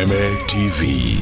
Kameme TV.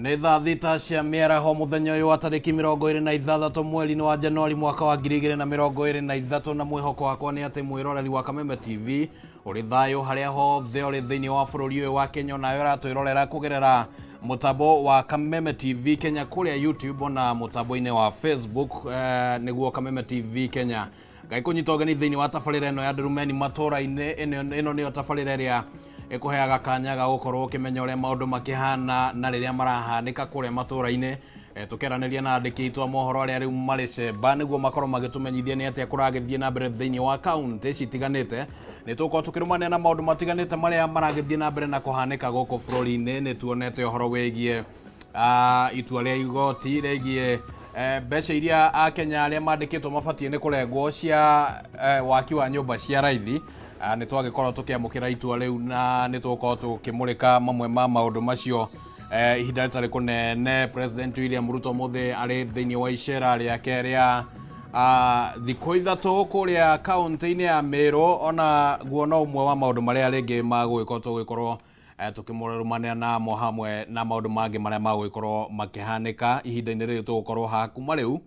Nĩ thaa 6 cia mĩaraho mũthenya ũyũ wa tarĩki 26 mweri-inĩ wa Januari mwaka wa 2023, na mwĩhoko wakwa nĩ atĩ mwĩroreri wa Kameme TV ũrĩ thayũ harĩa hothe ũrĩ thĩinĩ wa bũrũri ũyũ wa Kenya, onawe ũratwĩrorera kũgerera mũtambo wa Kameme TV Kenya kũrĩa YouTube na mũtambo-inĩ wa Facebook, nĩguo Kameme TV Kenya. Ngai kũnyita ũgeni thĩinĩ wa tabarĩra ĩno ya Ndurumeni matũra-inĩ. Ĩno nĩyo tabarĩra ĩrĩa ĩkũheaga kanya ga gũkorwo ũkĩmenya ũrĩa maũndũ makĩhana na rĩrĩa marahanĩka kũrĩa matũra-inĩ. Tũkeranĩria na andĩki aitũ a mohoro arĩa rĩu marĩ cemba nĩguo makorwo magĩtũmenyithia nĩ atĩa kũragĩthiĩ na mbere thĩinĩ wa kaunti citiganĩte. Nĩ tũgũkorwo tũkĩrũmanĩra na maũndũ matiganĩte marĩa maragĩthiĩ na mbere na kũhanĩka gũkũ bũrũri-inĩ. Nĩ tuonete ũhoro wĩgiĩ itua rĩa igoti rĩgiĩ mbeca iria akenya arĩa mandĩkĩtwo mabatiĩ nĩ kũrengwo cia waki wa nyũmba cia raithi. Nĩ twagĩkorwo tũkĩamũkĩra itua rĩu na nĩ tũgũkorwo tũkĩmũrĩka mamwe ma maũndũ macio ihinda rĩtarĩ kũnene. President William Ruto mũthĩ arĩ thĩinĩ wa icera rĩake rĩa thikũ 3 kũrĩa kaunti-inĩ ya Meru, ona guo no ũmwe wa maũndũ marĩa rĩngĩ magũgĩkorwo tũgĩkorwo tũkĩmũrũmanĩra namo hamwe na maũndũ mangĩ marĩa magũgĩkorwo makĩhanĩka ihinda-inĩ rĩrĩ tũgũkorwo haha kuma rĩu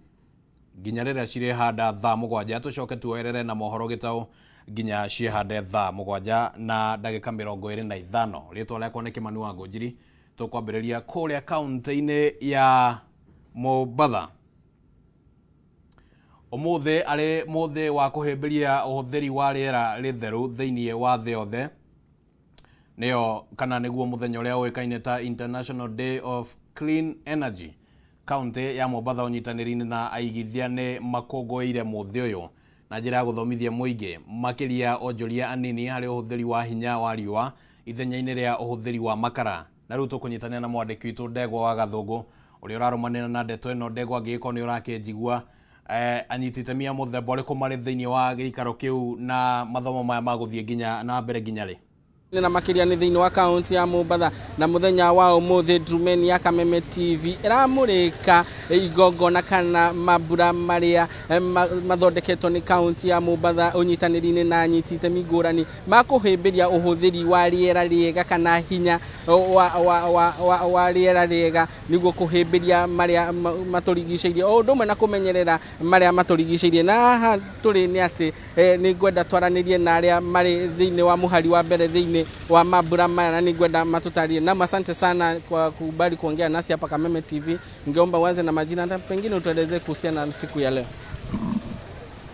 nginya rĩrĩa cirĩhanda thaa 7, tũcoke tuoerere na mohoro gĩtaũ nginya ciĩhande thaa 7 na ndagĩka 25. Rĩtwa rĩakwa nĩ Kĩmani wa Ngũnjiri. Tũkwambĩrĩria kũrĩa kaunti-inĩ ya Mombatha. Ũmũthĩ arĩ mũthĩ wa kũhĩmbĩria ũhũthĩri wa rĩera rĩtheru thĩinĩ wa thĩ yothe, nĩyo kana nĩguo mũthenya ũrĩa ũĩkaine ta International Day of Clean Energy. Kaunti ya Mombatha ũnyitanĩri-inĩ na aigithia nĩ makũngũĩire mũthĩ ũyũ na njĩra ya gũthomithia mũingĩ, makĩria onjoria anini, harĩ ũhũthĩri wa hinya wa riũa ithenya-inĩ rĩa ũhũthĩri wa makara. Na rĩu tũkũnyitanĩra na mwandĩki witũ Ndegwa wa Gathũngũ ũrĩa ũrarũmanĩra na ndeto ĩno. Ndegwa, angĩgĩkorwo nĩ ũrakĩnjigua, anyiti itemi a mũthemba ũrĩkũ marĩ thĩinĩ wa gĩikaro kĩu na mathomo maya magũthiĩ nginya na mbere nginya rĩ? Na makĩria nĩ thĩinĩ wa kaunti ya Mombatha, na mũthenya wa ũmũthĩ Ndurumeni ya Kameme TV ĩramũrĩka igongona kana mambura marĩa mathondeketwo nĩ kaunti ya Mombatha ũnyitanĩri-inĩ na anyiti itemi ngũrani ma kũhĩmbĩria ũhũthĩri wa rĩera rĩega kana hinya wa rĩera rĩega nĩguo kũhĩmbĩria marĩa matũrigicĩirie o ũndũ ũmwe na kũmenyerera marĩa matũrigicĩirie. Na haha tũrĩ nĩ atĩ nĩ ngwenda twaranĩrie na arĩa marĩ thĩinĩ wa mũhari wa mbere thĩinĩ wa mambura maya, na nĩ ngwenda matutarie. Naam, asante sana kwa kukubali kuongea nasi hapa Kameme TV. Ningeomba uanze na majina na pengine utuelezee kuhusiana na siku ya leo.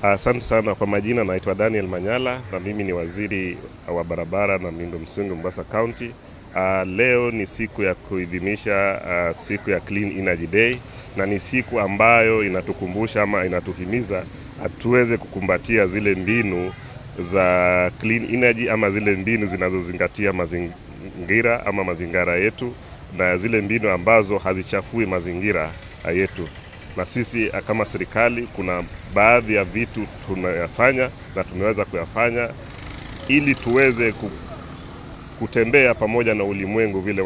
Asante sana kwa majina, naitwa Daniel Manyala na mimi ni waziri wa barabara na miundo msingi Mombasa County. Leo ni siku ya kuidhinisha siku ya Clean Energy Day, na ni siku ambayo inatukumbusha ama inatuhimiza tuweze kukumbatia zile mbinu za clean energy ama zile mbinu zinazozingatia mazingira ama mazingara yetu na zile mbinu ambazo hazichafui mazingira yetu. Na sisi kama serikali kuna baadhi ya vitu tunayafanya na tumeweza kuyafanya ili tuweze kutembea pamoja na ulimwengu vile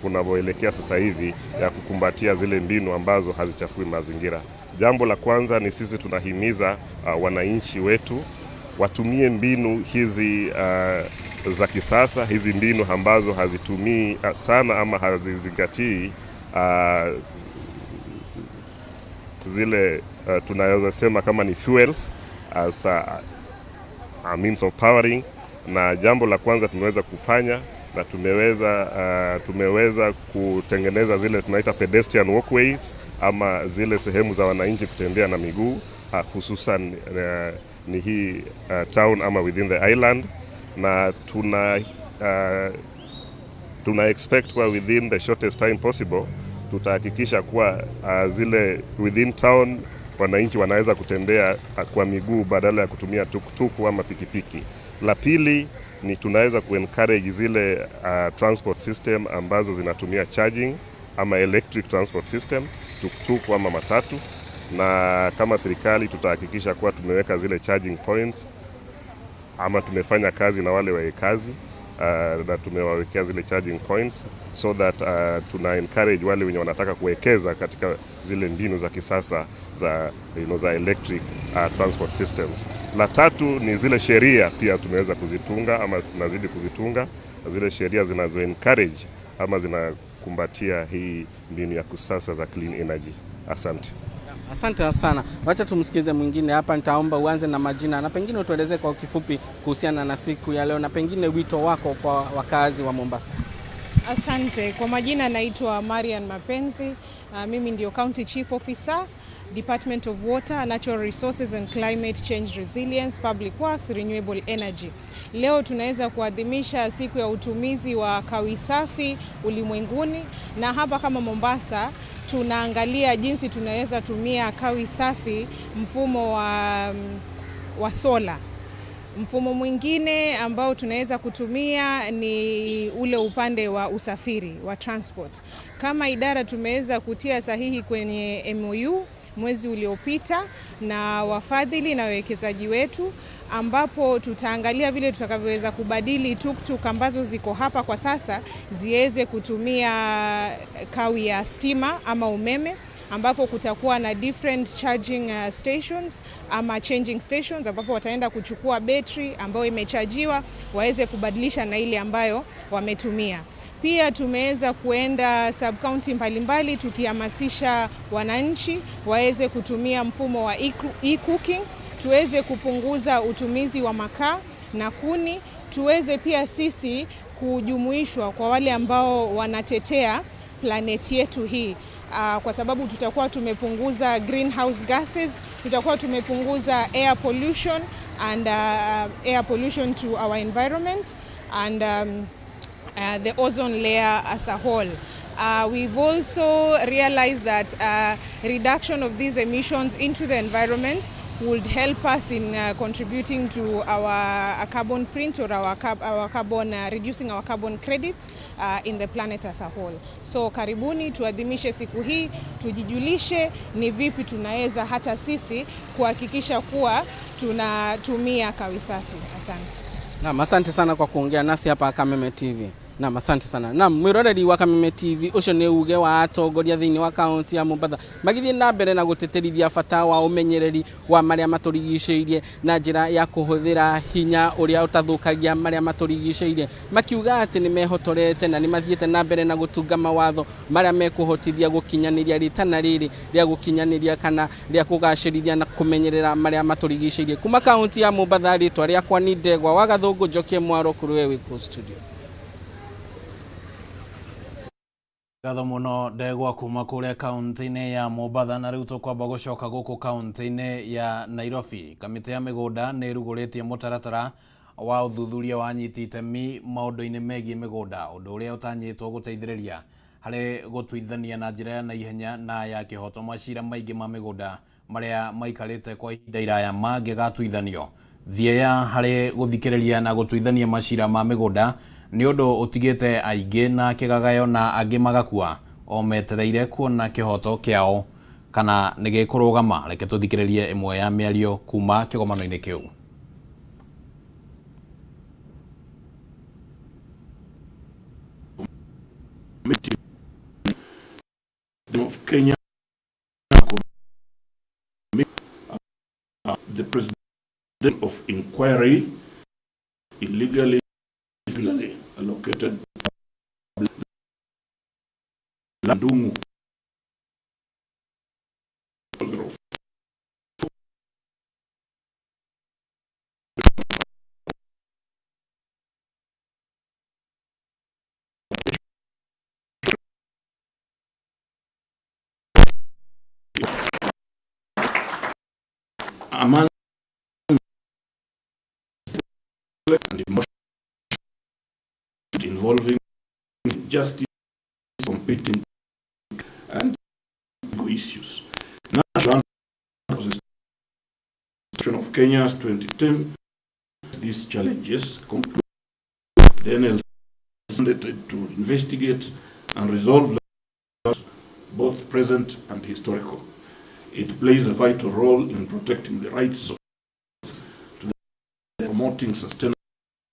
unavyoelekea sasa hivi ya kukumbatia zile mbinu ambazo hazichafui mazingira. Jambo la kwanza ni sisi tunahimiza wananchi wetu watumie mbinu hizi za kisasa, hizi mbinu ambazo hazitumii sana ama hazizingatii zile tunaweza sema kama ni fuels as a means of powering. Na jambo la kwanza tumeweza kufanya na tumeweza kutengeneza zile tunaita pedestrian walkways ama zile sehemu za wananchi kutembea na miguu, hususan ni hii town ama within the island, na tuna expect kuwa within the shortest time possible tutahakikisha kuwa zile within town wananchi wanaweza kutembea kwa miguu badala ya kutumia tukutuku ama pikipiki. La pili ni tunaweza kuencourage zile transport system ambazo zinatumia charging ama electric transport system, tuktuk ama matatu, na kama serikali tutahakikisha kuwa tumeweka zile charging points ama tumefanya kazi na wale wawekazi na tumewawekea zile charging points so that tuna encourage wale wenye wanataka kuwekeza katika zile mbinu za kisasa za, za electric transport systems. La tatu ni zile sheria pia tumeweza kuzitunga ama tunazidi kuzitunga zile sheria zinazo encourage ama zinakumbatia hii mbinu ya kisasa za clean energy. Asante. Asante sana. Wacha tumsikize mwingine hapa. Nitaomba uanze na majina na pengine utueleze kwa kifupi kuhusiana na siku ya leo na pengine wito wako kwa wakazi wa Mombasa. Asante. Kwa majina naitwa Marian Mapenzi. Mimi ndio County Chief Officer, Department of Water, Natural Resources and Climate Change Resilience, Public Works, Renewable Energy. Leo tunaweza kuadhimisha siku ya utumizi wa kawi safi ulimwenguni, na hapa kama Mombasa tunaangalia jinsi tunaweza tumia kawi safi, mfumo wa sola. Mfumo mwingine ambao tunaweza kutumia ni ule upande wa usafiri wa transport. Kama idara tumeweza kutia sahihi kwenye MOU mwezi uliopita na wafadhili na wawekezaji wetu, ambapo tutaangalia vile tutakavyoweza kubadili tuktuk ambazo ziko hapa kwa sasa ziweze kutumia kawi ya stima ama umeme, ambapo kutakuwa na different charging stations ama changing stations, ambapo wataenda kuchukua betri ambayo imechajiwa waweze kubadilisha na ile ambayo wametumia. Pia tumeweza kuenda sub county mbalimbali tukihamasisha wananchi waweze kutumia mfumo wa e-cooking, tuweze kupunguza utumizi wa makaa na kuni, tuweze pia sisi kujumuishwa kwa wale ambao wanatetea planeti yetu hii. Kwa sababu tutakuwa tumepunguza greenhouse gases, tutakuwa tumepunguza air pollution and air pollution to our environment and the ozone layer as a whole. We've also realized that reduction of these emissions into the environment would help us in contributing to our carbon print or our carbon, reducing our carbon credit in the planet as a whole. So karibuni tuadhimishe siku hii, tujijulishe ni vipi tunaweza hata sisi kuhakikisha kuwa tunatumia kawi safi. Asante. Naam, asante sana kwa kuongea nasi hapa Kameme TV. Naam, asante sana. Naam, mwiroreri wa Kameme TV ucio ni uge wa atongoria thiini wa kaunti ya Mombatha magithie na mbere na guteterithia bata wa umenyereri wa maria maturigicĩirie na njira ya kuhuthira hinya uria utathukagia maria maturigicĩirie, makiuga ati ni mehotorete na ni mathiete na mbere na gutunga mawatho maria mekuhotithia gukinyaniria ritana riri ria gukinyaniria kana ria kugacĩrithia na kumenyerera maria maturigicĩirie. Kuma kaunti ya Mombatha, ritwa riakwa ni Ndegwa wa Gathũngũ Njokie Mwaro kũrĩ we wĩ studio. Ngatho muno Ndegwa kuma kuria kaunti-inĩ ya Mombatha. Na rĩu tũkwamba gũcoka gũkũ kaunti-inĩ ya Nairobi. Kamĩtĩ ya mĩgũnda nĩ ĩrugũrĩtie mũtaratara wa ũthuthuria wa anyiti itemi maũndũ-inĩ megiĩ mĩgũnda, ũndũ ũrĩa ũtanyĩtwo gũteithĩrĩria harĩ gũtuithania na njĩra ya naihenya na ya kĩhoto macira maingĩ ma mĩgũnda marĩa maikarĩte kwa ihinda iraya mangĩgatuithanio. Thieya harĩ gũthikĩrĩria na gũtuithania macira ma mĩgũnda nĩ ũndũ ũtigĩte aingĩ na kĩgagayo na angĩ magakua o metereire kuona kĩhoto kĩao kana nĩ gĩkũrũgama. Reke tũthikĩrĩrie ĩmwe ya mĩario kuma kĩgomano-inĩ kĩu. Of Kenya, the president of inquiry illegally allocated Landungu among and emotion involving justice, competing and issues. National Constitution of Kenya's 2010 these challenges, conclude the NLC is mandated to investigate and resolve both present and historical. It plays a vital role in protecting the rights of to the promoting sustainable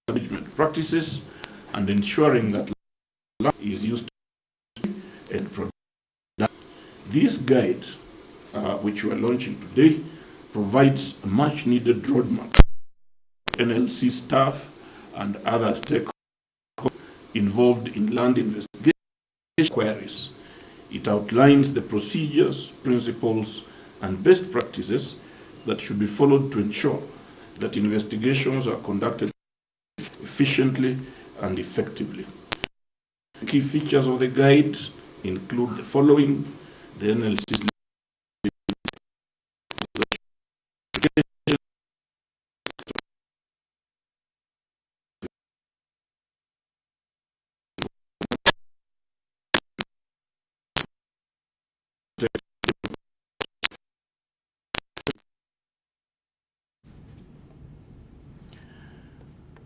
management practices and ensuring that land is used and protected. This guide, which we are launching today, provides a much needed roadmap to NLC staff and other stakeholders involved in land investigation inquiries. It outlines the procedures, principles, and best practices that should be followed to ensure that investigations are conducted efficiently and effectively. Key features of the guide include the following: the NLC's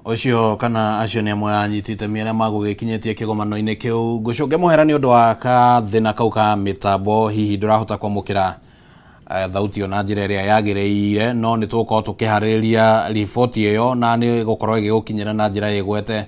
Ũcio kana acio nĩ amwe anyiti itemi arĩa magũgĩkinyĩtie kĩgomano-inĩ kĩu. Ngũcũnge mũhera nĩ ũndũ wa kathĩna kau ka mĩtambo, hihi ndũrahota kwamũkĩra thauti ĩyo na njĩra ĩrĩa yagĩrĩire, no nĩ tũgũkorwo tũkĩharĩrĩria riboti ĩyo na nĩ gũkorwo ĩgĩgũkinyĩra na njĩra ĩgwete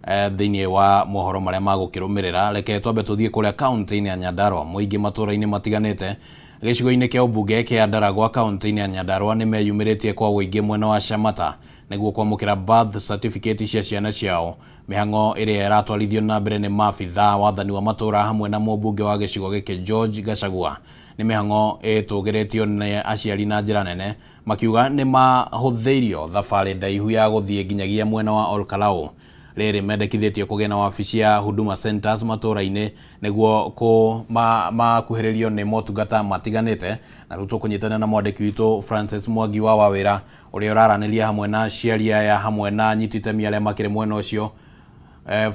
thĩinĩ wa mohoro marĩa magũkĩrũmĩrĩra. Reke twambe tũthiĩ kũrĩa kaunti-inĩ ya Nyandarua. Mũingĩ matũra-inĩ matiganĩte gĩcigo-inĩ kĩa ũmbunge kĩa Ndaragwa kaunti-inĩ ya Nyandarua nĩ meyumĩrĩtie kwa ũingĩ mwena wa Shamata nĩguo kwamũkĩra birth certificate cia ciana ciao. Mĩhang'o ĩrĩa ĩratwarithio na mbere nĩ maabithaa wathani wa matũra hamwe na mũmbunge wa gĩcigo gĩkĩ George Gachagua nĩ mĩhang'o ĩtũgĩrĩtio nĩ aciari na njĩra nene, makiuga nĩ mahũthĩirio thabarĩ ndaihu ya gũthiĩ nginyagia mwena wa Olkalau. Rĩrĩ mendekithĩtio kũgĩa na wabici ya Huduma Centers matũra-inĩ nĩguo makuhĩrĩrio nĩ motungata matiganĩte. Na rĩu tũkũnyitanĩra na mwandĩki witũ Francis Mwangi wa Wawĩra ũrĩa ũraranĩria hamwe na aciari aya hamwe na anyiti itemi arĩa makĩrĩ mwena ũcio.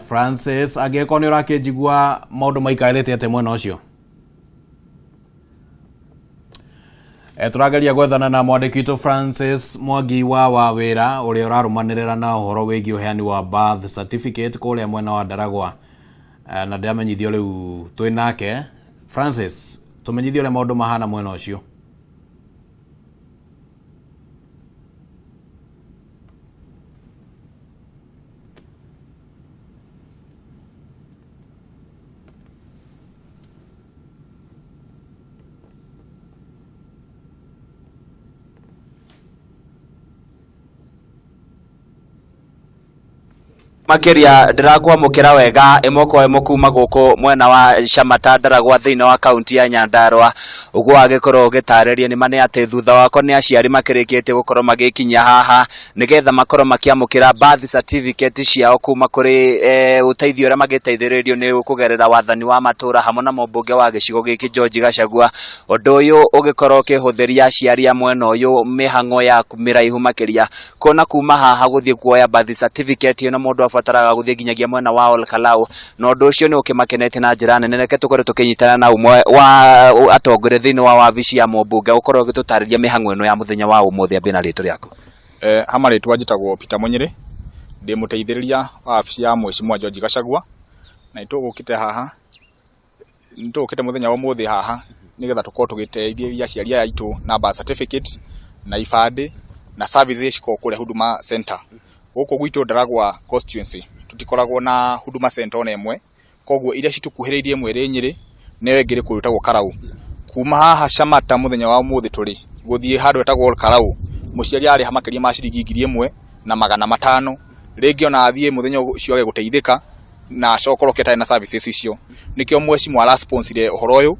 Francis, angĩgĩkorwo nĩ ũrakĩnjigua, maũndũ maikarĩte atĩa mwena ũcio? Tũrageria gwethana na mwandĩki witũ Francis Mwangi wa Wawĩra ũrĩa ũrarũmanĩrĩra na ũhoro wĩgiĩ ũheani wa birth certificate kũrĩa mwena wa Ndaragwa. Na ndĩramenyithio rĩu twĩ nake. Francis, tũmenyithie ũrĩa maũndũ mahana mwena ũcio. Makiria ndĩrakwamũkĩra wega ĩmwe kwa ĩmwe kuma gũkũ mwena wa Shamata Ndaragwa thĩinĩ wa kaunti ya Nyandarua. Ũguo agĩkorwo ũgĩtarĩria nĩ ma nĩ atĩ thutha wakwa nĩ aciari makĩrĩkĩtie gũkorwo magĩkinyia haha nĩgetha makorwo makĩamũkĩra birth certificate ciao kuma kũrĩ ũteithio ũrĩa magĩteithĩrĩrio nĩ kũgerera wathani wa matũra hamwe na mũmbunge wa gĩcigo gĩkĩ George Gachagua. Ũndũ ũyũ ũgĩkorwo ũkĩhũthĩria aciari a mwena ũyũ mĩhang'o ya mĩraihu makĩria, kuona kuma haha gũthiĩ kuoya birth certificate ĩno mũndũ abataraga gũthiĩ nginyagia mwena wa Olkalau, na ũndũ ũcio nĩ ũkĩmakenetie na njĩra nene. Reke tũkorwo tũkĩnyitana na ũmwe wa atongoria thĩinĩ wa wabici ya mũmbunge gũkorwo ũgĩtũtarĩria mĩhang'o ĩno ya mũthenya wa ũmũthĩ. Ambie na rĩtwa rĩaku. Hama rĩtwa njĩtagwo Peter Munyĩrĩ, ndĩ mũteithĩrĩria wa wabici ya Mheshimiwa George Gachagua, na nĩtũgũkĩte haha, nĩtũgũkĩte mũthenya wa ũmũthĩ haha nĩgetha tũkorwo tũgĩteithĩrĩria aciari aya aitũ na birth certificate na ibandĩ na services cikoragwo kũrĩa Huduma Center. Gũkũ gwitũ Ndaragwa constituency tũtikoragwo na Huduma Center ona ĩmwe, koguo iria citũkuhĩrĩirie ĩmwe ĩrĩ Nyĩrĩ na ĩyo ĩngĩ ĩrĩ kũndũ gwĩtagwo Karau. Kuma haha Shamata mũthenya wa ũmũthĩ tũrĩ gũthiĩ handũ hetagwo Olkalau, mũciari ararĩha makĩria ma ciringi 1500, rĩngĩ ona athiĩ mũthenya ũcio age gũteithĩka na acoke oke atarĩ na services icio. Nĩkĩo mheshimiwa arasponsire ũhoro ũyũ,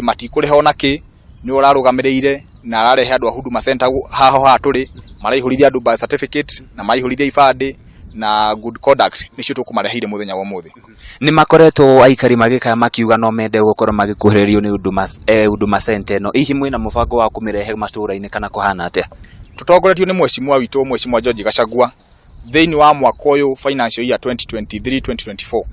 matikũrĩha ona kĩ, nĩwe ũrarũgamĩrĩire na ararehe andũ a Huduma Center haha haha tũrĩ, maraihũrithia andũ birth certificate na maraihũrithia ibandĩ na good conduct, nĩcio tũkũmareheire mũthenya wa ũmũthĩ. Nĩ makoretwo aikari magĩkaya makiuga no mende gũkorwo magĩkuhĩrĩrio nĩ Huduma Center ĩno. Hihi mwĩna mũbango wa kũmĩrehe matũra-inĩ kana kũhana atĩa? Tũtongoretio nĩ mheshimiwa witũ Mheshimiwa George Gachagua thĩinĩ wa mwaka ũyũ financial year 2023-2024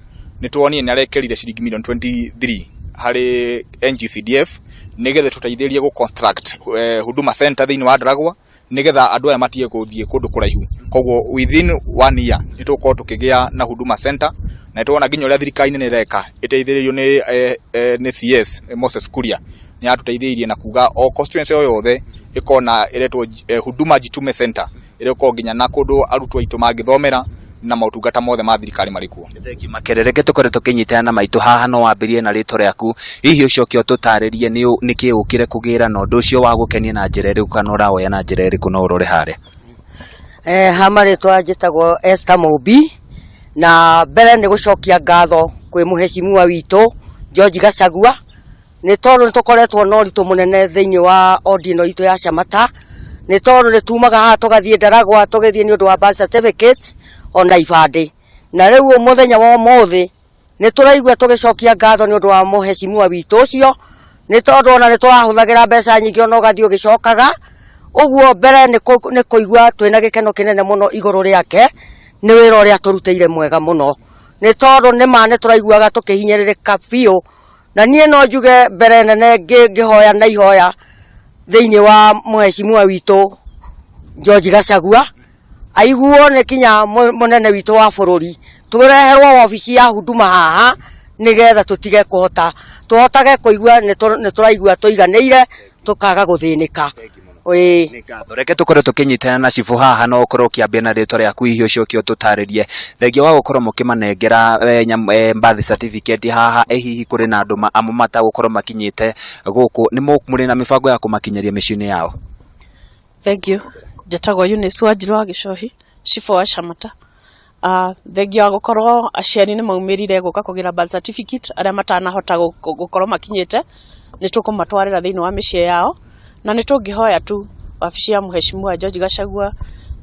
nĩ tuonire nĩ arekerire ciringi milioni 23 harĩ NGCDF nĩgetha tũteithĩrĩrie gũ construct Huduma Center thĩinĩ wa Ndaragwa. Nĩgetha andũ aya matige gũthiĩ kũndũ kũraihu. Koguo within one year nĩ tũgũkorwo tũkĩgĩa na Huduma Center, na nĩ tũrona nginya ũrĩa thirikari nene ĩreka ĩteithĩrĩirio nĩ, eh, eh, nĩ CS Moses Kuria, nĩ yatũteithĩrĩirie na kuga o constituency o yothe ĩkorwo na ĩretwo Huduma Jitume Center, ĩrĩa ĩkoragwo nginya na kũndũ arutwo aitũ mangĩthomera na motungata mothe ma thirikari marĩ kuo. Thengiũ makĩria. Reke tũkorwo tũkĩnyitana na maitũ haha, no wambĩrĩrie na rĩtwa rĩaku, hihi ũcoke ũtũtarĩrie nĩkĩ ũkire kũgĩra na ũndũ ũcio wagũkenia na njĩra ĩrĩkũ kana ũrawoya na njĩra ĩrĩkũ, no ũrore harĩa. Ha marĩtwa njĩtagwo Esther Mũmbi, na mbere nĩ gũcokia ngatho kwĩ mũheshimiwa witũ George Gachagua, nĩ tondũ nĩ tũkoretwo na ũritũ mũnene thĩinĩ wa ward ĩno itũ ya Shamata, nĩ tondũ nĩ tumaga haha tũgathiĩ Ndaragwa tũgĩthiĩ nĩ ũndũ wa birth certificates ona ibandĩ. Na rĩu mũthenya wa ũmũthĩ nĩ tũraigua tũgĩcokia ngatho nĩ ũndũ wa mũheshimiwa witũ ũcio, nĩ tondũ ona nĩ tũrahũthagĩra mbeca nyingĩ ona ũgathiĩ ũgĩcokaga, ũguo mbere nĩ kũigua twĩna gĩkeno kĩnene mũno igũrũ rĩake, nĩ wĩra ũrĩa atũrutĩire mwega mũno. Nĩ tondũ nĩma nĩ tũraiguaga tũkĩhinyĩrĩrĩka biũ. Na niĩ no njuge mbere nene ngĩhoya na ihoya thĩinĩ wa mũheshimiwa witũ George Gachagua, aiguo nĩ kinya mũnene witũ wa bũrũri, tũreherwo wabici ya Huduma haha nĩgetha tũtige kũhota, tũhotage kũigua nĩ tũraigua tũiganĩire tũkaga gũthĩnĩka. Ĩĩ. Nĩ ngatho. Reke tũkorwo tũkĩnyitana na cibũ haha, no ũkorwo ũkĩambia na rĩtwa rĩaku hihi ũcoke ũtũtarĩrie thengia wa gũkorwo mũkĩmanengera birth certificate haha, ĩ hihi kũrĩ na andũ amwe matagũkorwo makinyĩte gũkũ, nĩ mũrĩ na mĩbango ya kũmakinyĩria mĩciĩ-inĩ yao? Thank you. Njĩtagwo Eunice Wanjirũ wa Gĩcohi, cibũ wa Shamata. Thengia wa gũkorwo aciari nĩ maumĩrire gũka kũgĩra birth certificate arĩa matanahota gũkorwo makinyĩte, nĩ tũkũmatwarĩra thĩinĩ wa mĩciĩ yao, na nĩ tũngĩhoya tu wabici ya mũheshimiwa George Gachagua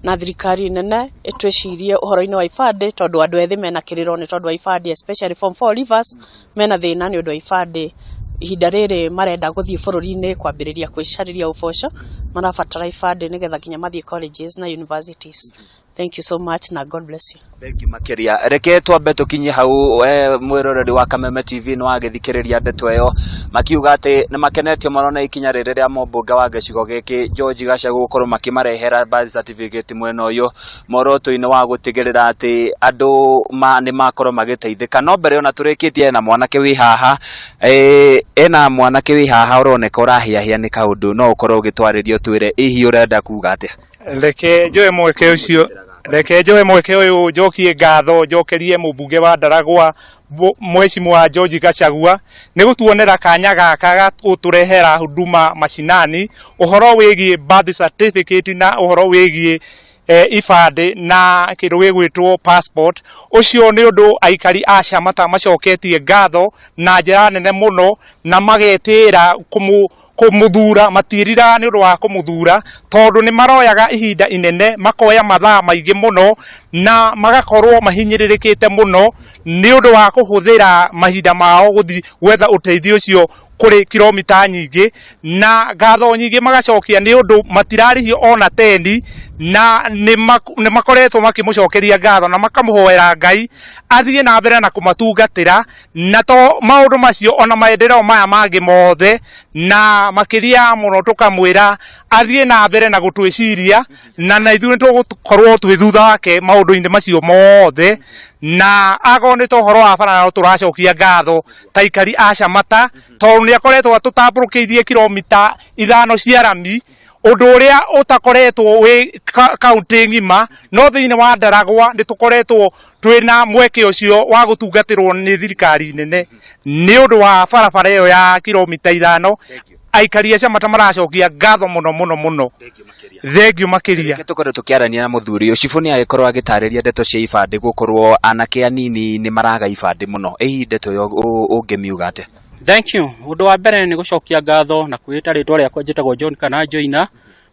na thirikari nene ĩtwĩcirie ũhoro-inĩ wa ibandĩ, tondũ andũ ethĩ mena kĩrĩro nĩ tondũ wa ibandĩ, especially form 4 leavers mena thĩna nĩ ũndũ wa ibandĩ. Ihinda rĩrĩ marenda gũthiĩ bũrũri-inĩ kwambĩrĩria kwĩcarĩria ũboco, marabatara ibandĩ nĩgetha nginya mathiĩ colleges na universities. Thank you so much na God bless you. Thank you makĩria. Reke twambe tũkinye hau, we mwĩroreri wa Kameme TV nĩ wagĩthikĩrĩria ndeto ĩyo makiuga atĩ nĩ makenetio mũno nĩ ikinya rĩrĩ rĩa mũmbunge wa gĩcigo gĩkĩ George Gachagua gũkorwo makĩmarehera birth certificate mwena ũyũ, muoroto-inĩ wa gũtigĩrĩra atĩ andũ nĩ makorwo magĩteithĩka. No mbere ona tũrĩkĩtie, ena mwanake wĩ haha, ena mwanake wĩ haha ũroneka ũrahĩahĩa nĩ kaũndũ, no ũkorwo ũgĩtwarĩria ũtwĩre hihi ũrenda kuga atĩa? Reke njoe mweke ũcio, reke njoe mweke ũyũ njokie ngatho, njokerie mũmbunge wa Ndaragwa, Mheshimiwa George Gachagua, nĩ gũtuonera kanya gaka ga gũtũrehera huduma mashinani, ũhoro wĩgiĩ birth certificate na ũhoro wĩgiĩ ibandĩ na kĩndũ gĩgwĩtwo passport. Ũcio nĩ ũndũ aikari a Shamata macoketie ngatho na njĩra nene mũno, na magetĩĩra kũmũ kũmũthura. Matiĩriraga nĩ ũndũ wa kũmũthura, tondũ nĩ maroyaga ihinda inene, makoya mathaa maingĩ mũno na magakorwo mahinyĩrĩrĩkĩte mũno nĩ ũndũ wa kũhũthĩra mahinda mao gũthiĩ gwetha ũteithio ũcio kũrĩ kilomita nyingĩ. Na ngatho nyingĩ magacokia nĩ ũndũ matirarĩhio ona tendi, na nĩ makoretwo makĩmũcokeria ngatho na makamũhoera Ngai athiĩ na mbere na kũmatungatĩra, na to maũndũ macio, ona maendeleo maya mangĩ mothe. Na makĩria mũno tũkamwĩra athiĩ na mbere na gũtwĩciria, na ithuĩ nĩ tũgũkorwo twĩ thutha wake maũndũ-inĩ macio mothe. Na akorwo nĩ ta ũhoro wa bara, no tũracokia ngatho ta aikari a Shamata, tondũ nĩ akoretwo atũtambũrũkĩirie kilomita 5 cia rami, ũndũ ũrĩa ũtakoretwo wĩ kaunti ng'ima, no thĩinĩ wa Ndaragwa nĩ tũkoretwo twĩna mweke ũcio wa gũtungatĩrwo nĩ thirikari nene nĩ ũndũ wa barabara ĩyo ya kilomita 5. Aikari a Shamata maracokia ngatho mũno mũno mũno. Thengiũ makĩria. Reke tũkorwo tũkĩarania na mũthuri ũyũ. Cibũ nĩ agĩkorwo agĩtarĩria ndeto cia ibandĩ, gũkorwo anake anini nĩ maraga ibandĩ mũno. Ĩ hihi ndeto ĩyo ũngĩmiuga atĩa? Thank you. Ũndũ wa mbere nĩ gũcokia ngatho na kwĩĩta rĩtwa rĩakwa, njĩtagwo John kana Joina,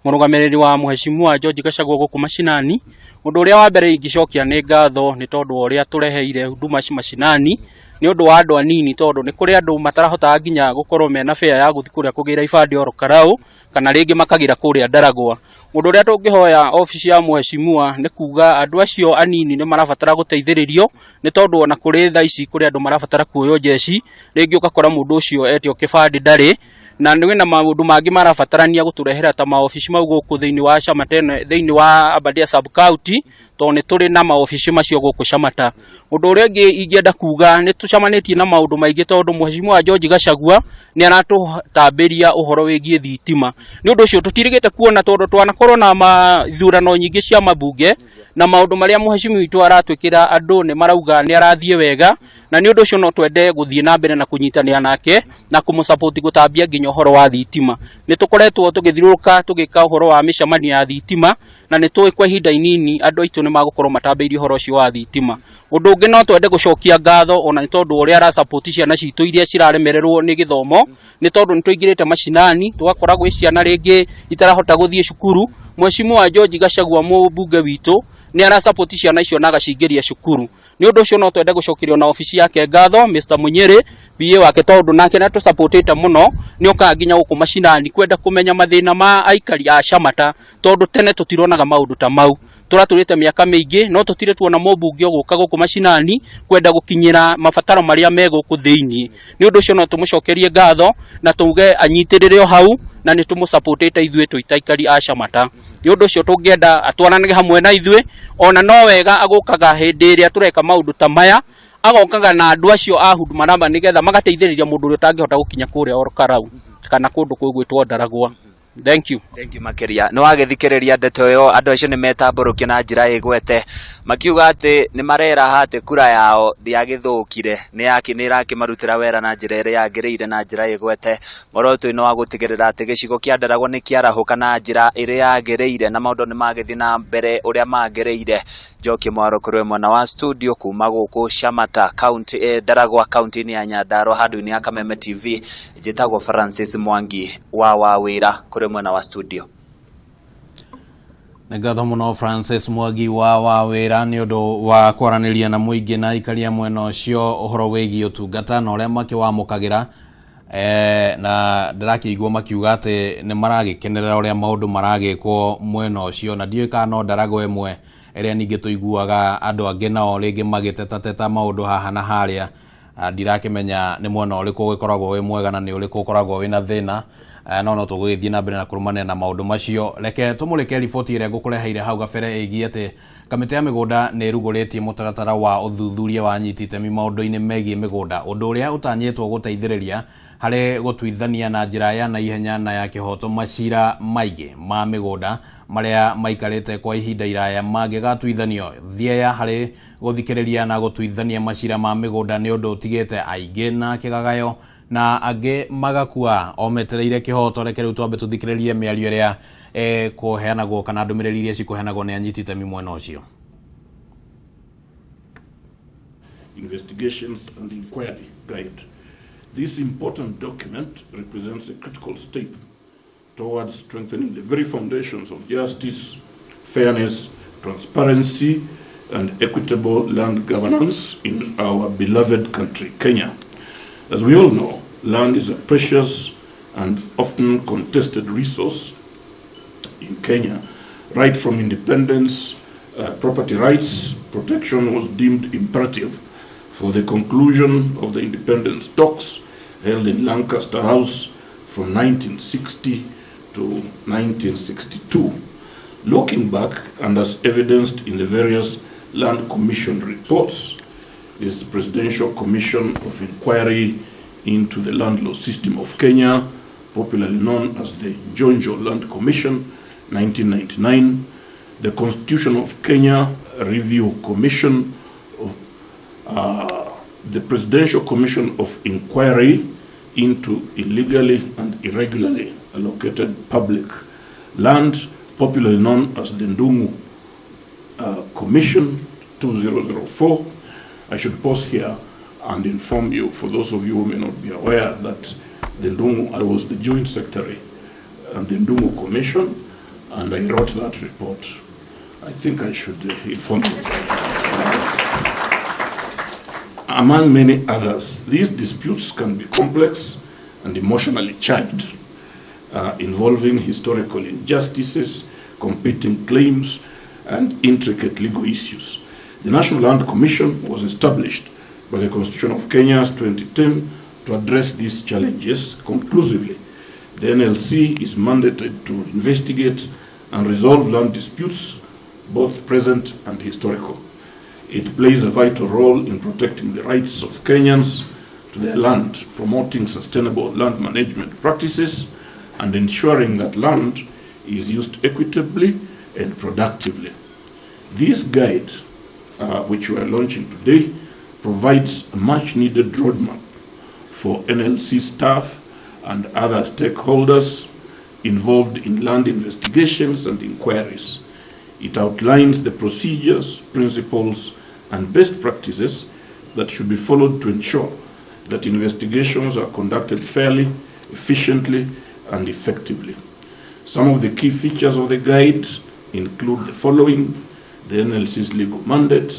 mũrũgamĩrĩri wa mũheshimiwa George Gachagua gũkũ mashinani. Ũndũ ũrĩa wa mbere ingĩcokia nĩ ngatho nĩ tondũ wa ũrĩa tũreheire huduma mashinani, nĩ ũndũ wa andũ anini, tondũ nĩ kũrĩ andũ matarahotaga nginya gũkorwo mena fare ya gũthiĩ kũrĩa kũgĩra ibandĩ oro Karau, kana rĩngĩ makagĩra kũrĩa Ndaragwa. Ũndũ ũrĩa tũngĩhoya obici ya mũheshimiwa nĩ kuga andũ acio anini nĩ marabatara gũteithĩrĩrio, nĩ tondũ ona kũrĩ thaa ici kũrĩ andũ marabatara kuoywo njeci, rĩngĩ ũgakora mũndũ ũcio etio kĩbandĩ ndarĩ. Na nĩ na maũndũ mangĩ marabatarania gũtũrehera ta maobici mau gũkũ thĩinĩ wa Shamata ĩno, thĩinĩ wa Aberdare sub county, tondũ nĩ tũrĩ na maobici macio gũkũ Shamata. Ũndũ ũrĩa ũngĩ ingĩenda kuga, nĩ tũcemanĩtie na maũndũ maingĩ tondũ Mheshimiwa George Gachagua nĩ aratũtambĩria ũhoro wĩgiĩ thitima. Nĩ ũndũ ũcio tũtirĩgĩte kuona, tondũ twanakorwo na maithurano nyingĩ cia mabunge, na maũndũ marĩa mheshimiwa witũ aratwĩkĩra andũ nĩ marauga nĩ arathiĩ wega, na nĩ ũndũ ũcio no twende gũthiĩ na mbere na kũnyitanĩra nake na kũmũsupport gũtambia nginya ũhoro wa thitima. Nĩ tũkoretwo tũgĩthiũrũrũka tũgĩka ũhoro wa mĩcemanio ya thitima, na nĩ tũĩ kwa ihinda inini andũ aitũ nĩ magũkorwo matambĩirie ũhoro ũcio wa thitima. Ũndũ ũngĩ, no twende gũcokia ngatho ona nĩ tondũ ũrĩa arasupport ciana citũ iria ciraremererwo nĩ gĩthomo, nĩ tondũ nĩ tũingĩrĩte macinani tũgakora gwĩ ciana rĩngĩ itarahota gũthiĩ cukuru. Mheshimiwa George Gachagua, mũmbunge witũ, nĩ arasupport ciana icio na agacingĩria cukuru. Nĩ ũndũ ũcio no twende gũcokeria na obici yake ngatho, Mr Munyere PA wake, tondũ nake nĩ atũsupportĩte mũno, nĩ okaga nginya gũkũ macinani kwenda kũmenya mathĩna ma aikari a Shamata, tondũ tene tũtironaga maũndũ ta mau. Tũratũrĩte mĩaka mĩingĩ no tũtirĩ tuona mũmbunge ũgũka gũkũ macinani kwenda gũkinyĩra mabataro marĩa me gũkũ thĩinĩ. Nĩ ũndũ ũcio no tũmũcokerie ngatho na tuge anyitĩrĩre o hau, na nĩ tũmũsupportĩte ithuĩ twĩ ta aikari a Shamata. Nĩ ũndũ ũcio tũngĩenda atwaranage hamwe na ithuĩ, ona no wega agũkaga hĩndĩ ĩrĩa tũreka maũndũ ta maya, agokaga na andũ acio a Huduma Number, nĩgetha magateithĩrĩria mũndũ ũrĩa ũtangĩhota gũkinya kũrĩa Olkalau kana kũndũ kũgwĩtwo Ndaragwa. Thank you. Thank you makĩria. Nĩ wagĩthikĩrĩria ndeto ĩyo, andũ acio nĩ metambũrũkia na njĩra ĩgwete makiuga atĩ nĩ mareraha atĩ kura yao ndĩagĩthũkire, nĩ yaki nĩ ĩrakĩmarutĩra wĩra na njĩra ĩrĩa yagĩrĩire na njĩra ĩgwete, muoroto-inĩ wa gũtigĩrĩra atĩ gĩcigo kĩa Ndaragwa nĩ kĩarahũka na njĩra ĩrĩa yagĩrĩire na maũndũ nĩ magĩthiĩ na mbere ũrĩa magĩrĩire. Njoki Mwaro kũrĩ mwena wa studio kuma gũkũ Shamata county, Ndaragwa county-inĩ ya Nyandarua, handũ-inĩ ya Kameme TV, njĩtagwo Francis Mwangi wa Wawĩra kũrĩ mwena wa studio. Nĩ ngatho mũno Francis Mwangi wa Wawĩra nĩ ũndũ wa kwaranĩria na mũingĩ na aikari a mwena ũcio ũhoro wĩgiĩ ũtungata na ũrĩa makĩwamũkagĩra. Na ndĩrakĩigua makiuga atĩ nĩ maragĩkenerera ũrĩa maũndũ maragĩkwo mwena ũcio, na ndiũĩ kana no Ndaragwa ĩmwe ĩrĩa ningĩ tũiguaga andũ angĩ nao rĩngĩ magĩtetateta maũndũ haha na harĩa. Ndirakĩmenya nĩ mwena ũrĩkũ ũgĩkoragwo wĩ mwega na nĩ ũrĩkũ ũkoragwo wĩna thĩna, no tũgũgĩthiĩ na mbere na kũrũmanĩra na maũndũ macio. Reke tũmũrĩke riboti ĩrĩa ngũkũreheire hau gabere ĩgiĩ atĩ kamĩtĩ ya mĩgũnda nĩ ĩrugũrĩtie mũtaratara wa ũthuthuria wa anyiti itemi maũndũ-inĩ megiĩ mĩgũnda, ũndũ ũrĩa ũtanyĩtwo gũteithĩrĩria harĩ gũtuithania na njĩra ya naihenya na ya kĩhoto macira maingĩ ma mĩgũnda marĩa maikarĩte kwa ihinda iraya mangĩgatuithanio. Thieya harĩ gũthikĩrĩria na gũtuithania macira ma mĩgũnda nĩ ũndũ ũtigĩte aingĩ na kĩgagayo na angĩ magakua o metereire kĩhoto. Reke rĩu twambe tũthikĩrĩrie mĩario ĩrĩa ĩkũheanagwo kana ndũmĩrĩri iria cikũheanagwo nĩ anyiti itemi mwena ũcio. Investigations and Inquiry Guide. This important document represents a critical step towards strengthening the very foundations of justice, fairness, transparency, and equitable land governance in our beloved country, Kenya. As we all know, land is a precious and often contested resource in Kenya. Right from independence, property rights protection was deemed imperative for the conclusion of the independence talks held in Lancaster House from 1960 to 1962. Looking back, and as evidenced in the various Land Commission reports, this is the Presidential Commission of Inquiry into the Land Law System of Kenya, popularly known as the Njonjo Land Commission, 1999, the Constitution of Kenya Review Commission, the Presidential Commission of Inquiry into illegally and irregularly allocated public land, popularly known as the Ndungu Commission 2004. I should pause here and inform you, for those of you who may not be aware, that the Ndungu, I was the joint secretary and the Ndungu Commission, and I wrote that report. I think I should inform you. Among many others, these disputes can be complex and emotionally charged, involving historical injustices, competing claims, and intricate legal issues. The National Land Commission was established by the Constitution of Kenya 2010 to address these challenges conclusively. The NLC is mandated to investigate and resolve land disputes, both present and historical. It plays a vital role in protecting the rights of Kenyans to their land, promoting sustainable land management practices, and ensuring that land is used equitably and productively. This guide, which we are launching today, provides a much needed roadmap for NLC staff and other stakeholders involved in land investigations and inquiries. It outlines the procedures, principles, and best practices that should be followed to ensure that investigations are conducted fairly, efficiently, and effectively. Some of the key features of the guide include the following: the NLC's legal mandate,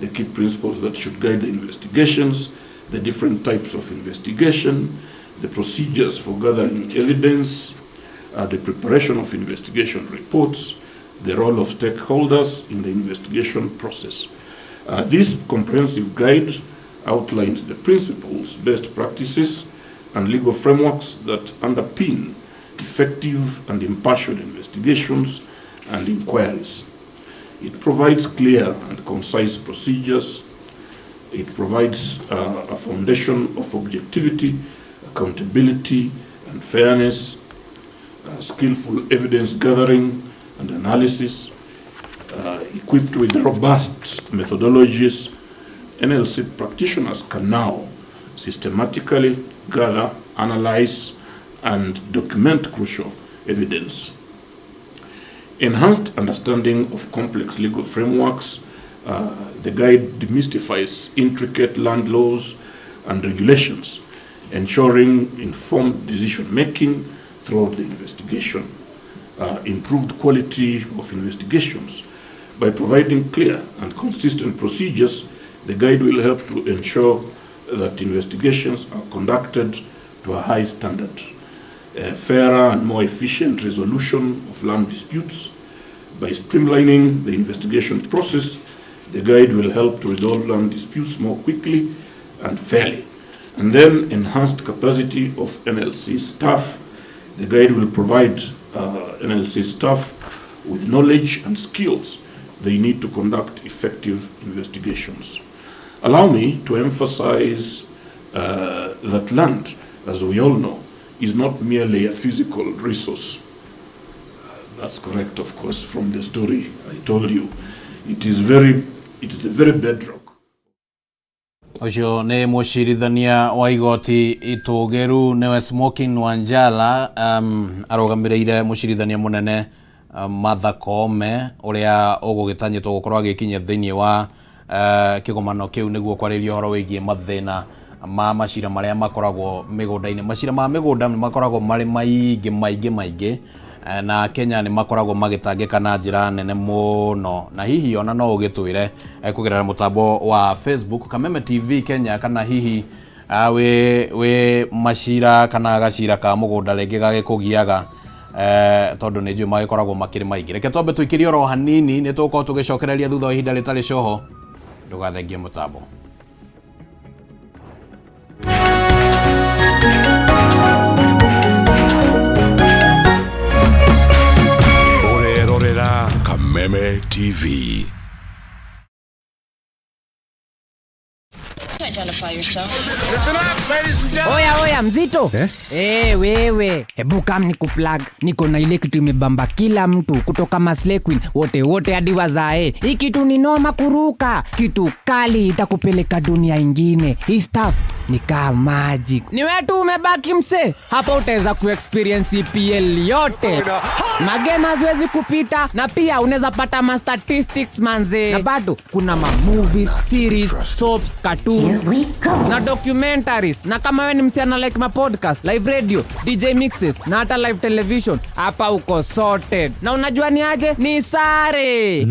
the key principles that should guide the investigations, the different types of investigation, the procedures for gathering evidence, the preparation of investigation reports, the role of stakeholders in the investigation process. This comprehensive guide outlines the principles, best practices, and legal frameworks that underpin effective and impartial investigations and inquiries. It provides clear and concise procedures. It provides a foundation of objectivity, accountability, and fairness, skillful evidence gathering and analysis, equipped with robust methodologies. NLC practitioners can now systematically gather, analyze, and document crucial evidence. Enhanced understanding of complex legal frameworks. The guide demystifies intricate land laws and regulations, ensuring informed decision-making throughout the investigation. Improved quality of investigations. By providing clear and consistent procedures, the guide will help to ensure that investigations are conducted to a high standard. A fairer and more efficient resolution of land disputes. By streamlining the investigation process, the guide will help to resolve land disputes more quickly and fairly. And then enhanced capacity of NLC staff. The guide will provide NLC staff with knowledge and skills they need to conduct effective investigations. Allow me to emphasize that land, as we all know, is not merely a physical resource. That's correct, of course, from the story I told you. It is the very bedrock. Ũcio nĩ mũcirithania wa igoti itũgĩru nĩwe Smokin Wanjala, arũgamĩrĩire mũcirithania mũnene Martha Koome ũrĩa ũgũgĩtanyĩtwo gũkorwo agĩkinyia thĩinĩ wa kĩgomano kĩu nĩguo kwarĩria ũhoro wĩgiĩ mathĩna ma macira marĩa makoragwo mĩgũnda-inĩ. Macira ma mĩgũnda nĩ makoragwo marĩ maingĩ maingĩ maingĩ, na Kenya nĩ makoragwo magĩtangĩka na njĩra nene mũno, na hihi ona no ũgĩtwĩre kũgerera mũtambo wa Facebook Kameme TV Kenya, kana hihi wĩ macira kana gacira ka mũgũnda rĩngĩ gagĩkũgiaga, tondũ nĩ njũĩ magĩkoragwo makĩrĩ maingĩ. Reke twambe tũikĩrie oro hanini, nĩ tũgũkorwo tũgĩcokereria thutha wa ihinda rĩtarĩ coho. Ndũgathengie mũtambo. Ũrerorera Kameme TV. Identify yourself. Oya oya mzito eh? Wewe hebu kam ni kuplug, niko na ile kitu imebamba kila mtu kutoka Maslay Queen wote wote hadi wazae. Hii kitu ni noma kuruka, kitu kali itakupeleka dunia ingine. Hii stuff ni kama magic. Ni wewe tu umebaki mse, hapa utaweza kuexperience EPL yote. Magame haziwezi kupita, na pia unaweza pata ma statistics manze. Na bado kuna ma movies, series, soaps, cartoons na documentaries. Na kama wewe ni msichana like ma podcast, live radio, DJ mixes na hata live television, hapa uko sorted. Na unajua ni aje? Ni sare.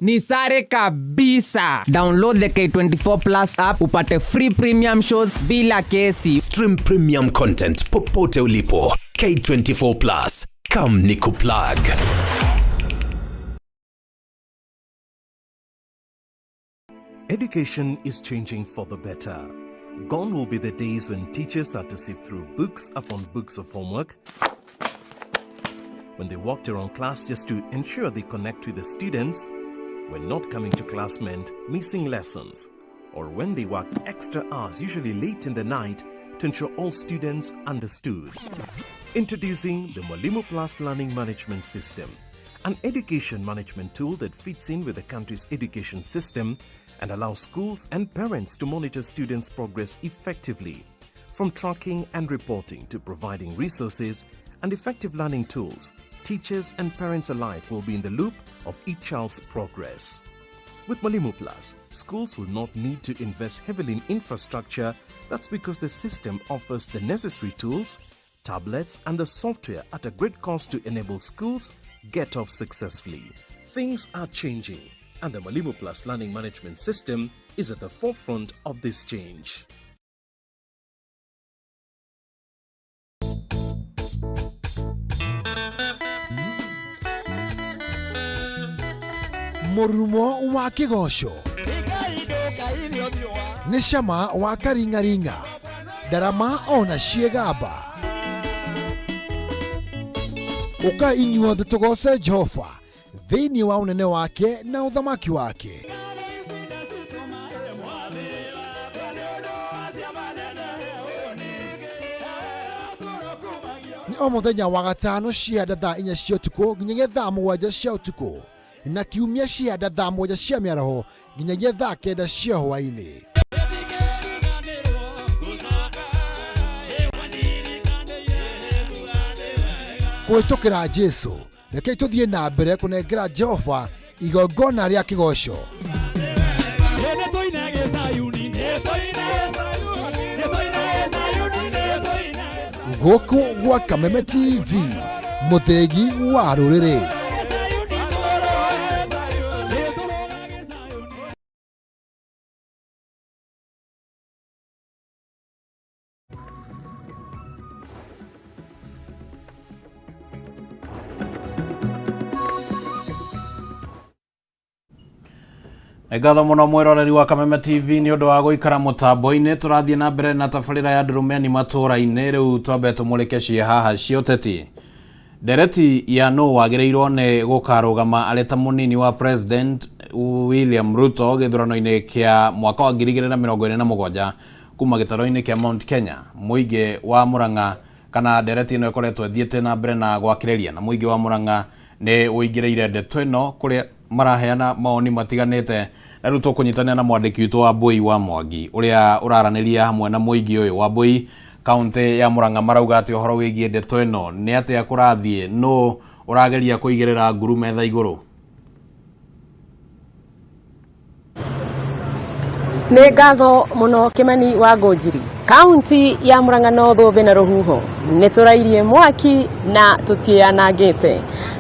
Ni sare kabisa. Download the K24 Plus app upate free premium shows bila kesi. Stream premium content popote ulipo. K24 Plus. Come nikuplug. Education is changing for the better. Gone will be the days when teachers had to sift through books upon books of homework, when they walked around class just to ensure they connect with the students, when not coming to class meant missing lessons, or when they worked extra hours, usually late in the night, to ensure all students understood. Introducing the Mwalimu Plus Learning Management System, an education management tool that fits in with the country's education system and allows schools and parents to monitor students' progress effectively. From tracking and reporting to providing resources and effective learning tools, teachers and parents alike will be in the loop of each child's progress. With Mwalimu Plus, schools will not need to invest heavily in infrastructure. That's because the system offers the necessary tools, tablets, and the software at a great cost to enable schools get off successfully. Things are changing, and the Mwalimu Plus Learning Management System is at the forefront of this change. Mũrurumo wa kĩgoco nĩ cama wa karing'aring'a, ndarama ona ciĩgamba. Ũkai inyuothe tũgoce Jehova thĩinĩ wa ũnene wake na ũthamaki wake. Nĩ o mũthenya wa gatano cianda thaa 4 cia ũtukũ nginyagia thaa 7 cia ũtukũ, na kiumia cianda thaa 7 cia mĩaraho nginyagia thaa 9 cia hwaĩ-inĩ. Kũhĩtũkĩra Jesu, rekei tũthiĩ na mbere kũnengera Jehova igongona rĩa kĩgoco. Gũkũ gwa Kameme TV, mũthĩgi wa rũrĩrĩ. Nĩ ngatho mũno mwĩroreri wa Kameme TV nĩ ũndũ wa gũikara mũtambo-inĩ. Tũrathiĩ na mbere na tabarĩra ya Ndurumeni matũũra-inĩ. Rĩu twambe tũmũrĩke ciĩ haha cia ũteti. Ndereti ya nũ wagĩrĩirwo nĩ gũkarũgama arĩ ta mũnini wa President William Ruto gĩthurano-inĩ kĩa mwaka wa 2027 kuma gĩtaro-inĩ kĩa Mount Kenya. Mũingĩ wa Murang'a kana ndereti ĩno ĩkoretwo ĩthiĩte na mbere na gwakĩrĩria, na mũingĩ wa Murang'a nĩ ũingĩrĩire ndeto ĩno kũrĩa maraheana mawoni matiganĩte. Na rĩu tũkũnyitanĩra na mwandĩki witũ wa Mbui wa Mwangi ũrĩa ũraranĩria hamwe na mũingĩ ũyũ wa Mbui kaunti ya Murang'a. Marauga atĩ ũhoro wĩgiĩ ndeto ĩno nĩ atĩa kũrathiĩ, nũ ũrageria kũigĩrĩra nguru metha igũrũ? Nĩ ngatho mũno Kĩmani wa Ngũnjiri. Kaunti ya Murang'a no thũmbĩ na rũhuho, nĩ tũrairie mwaki na tũtianangĩte.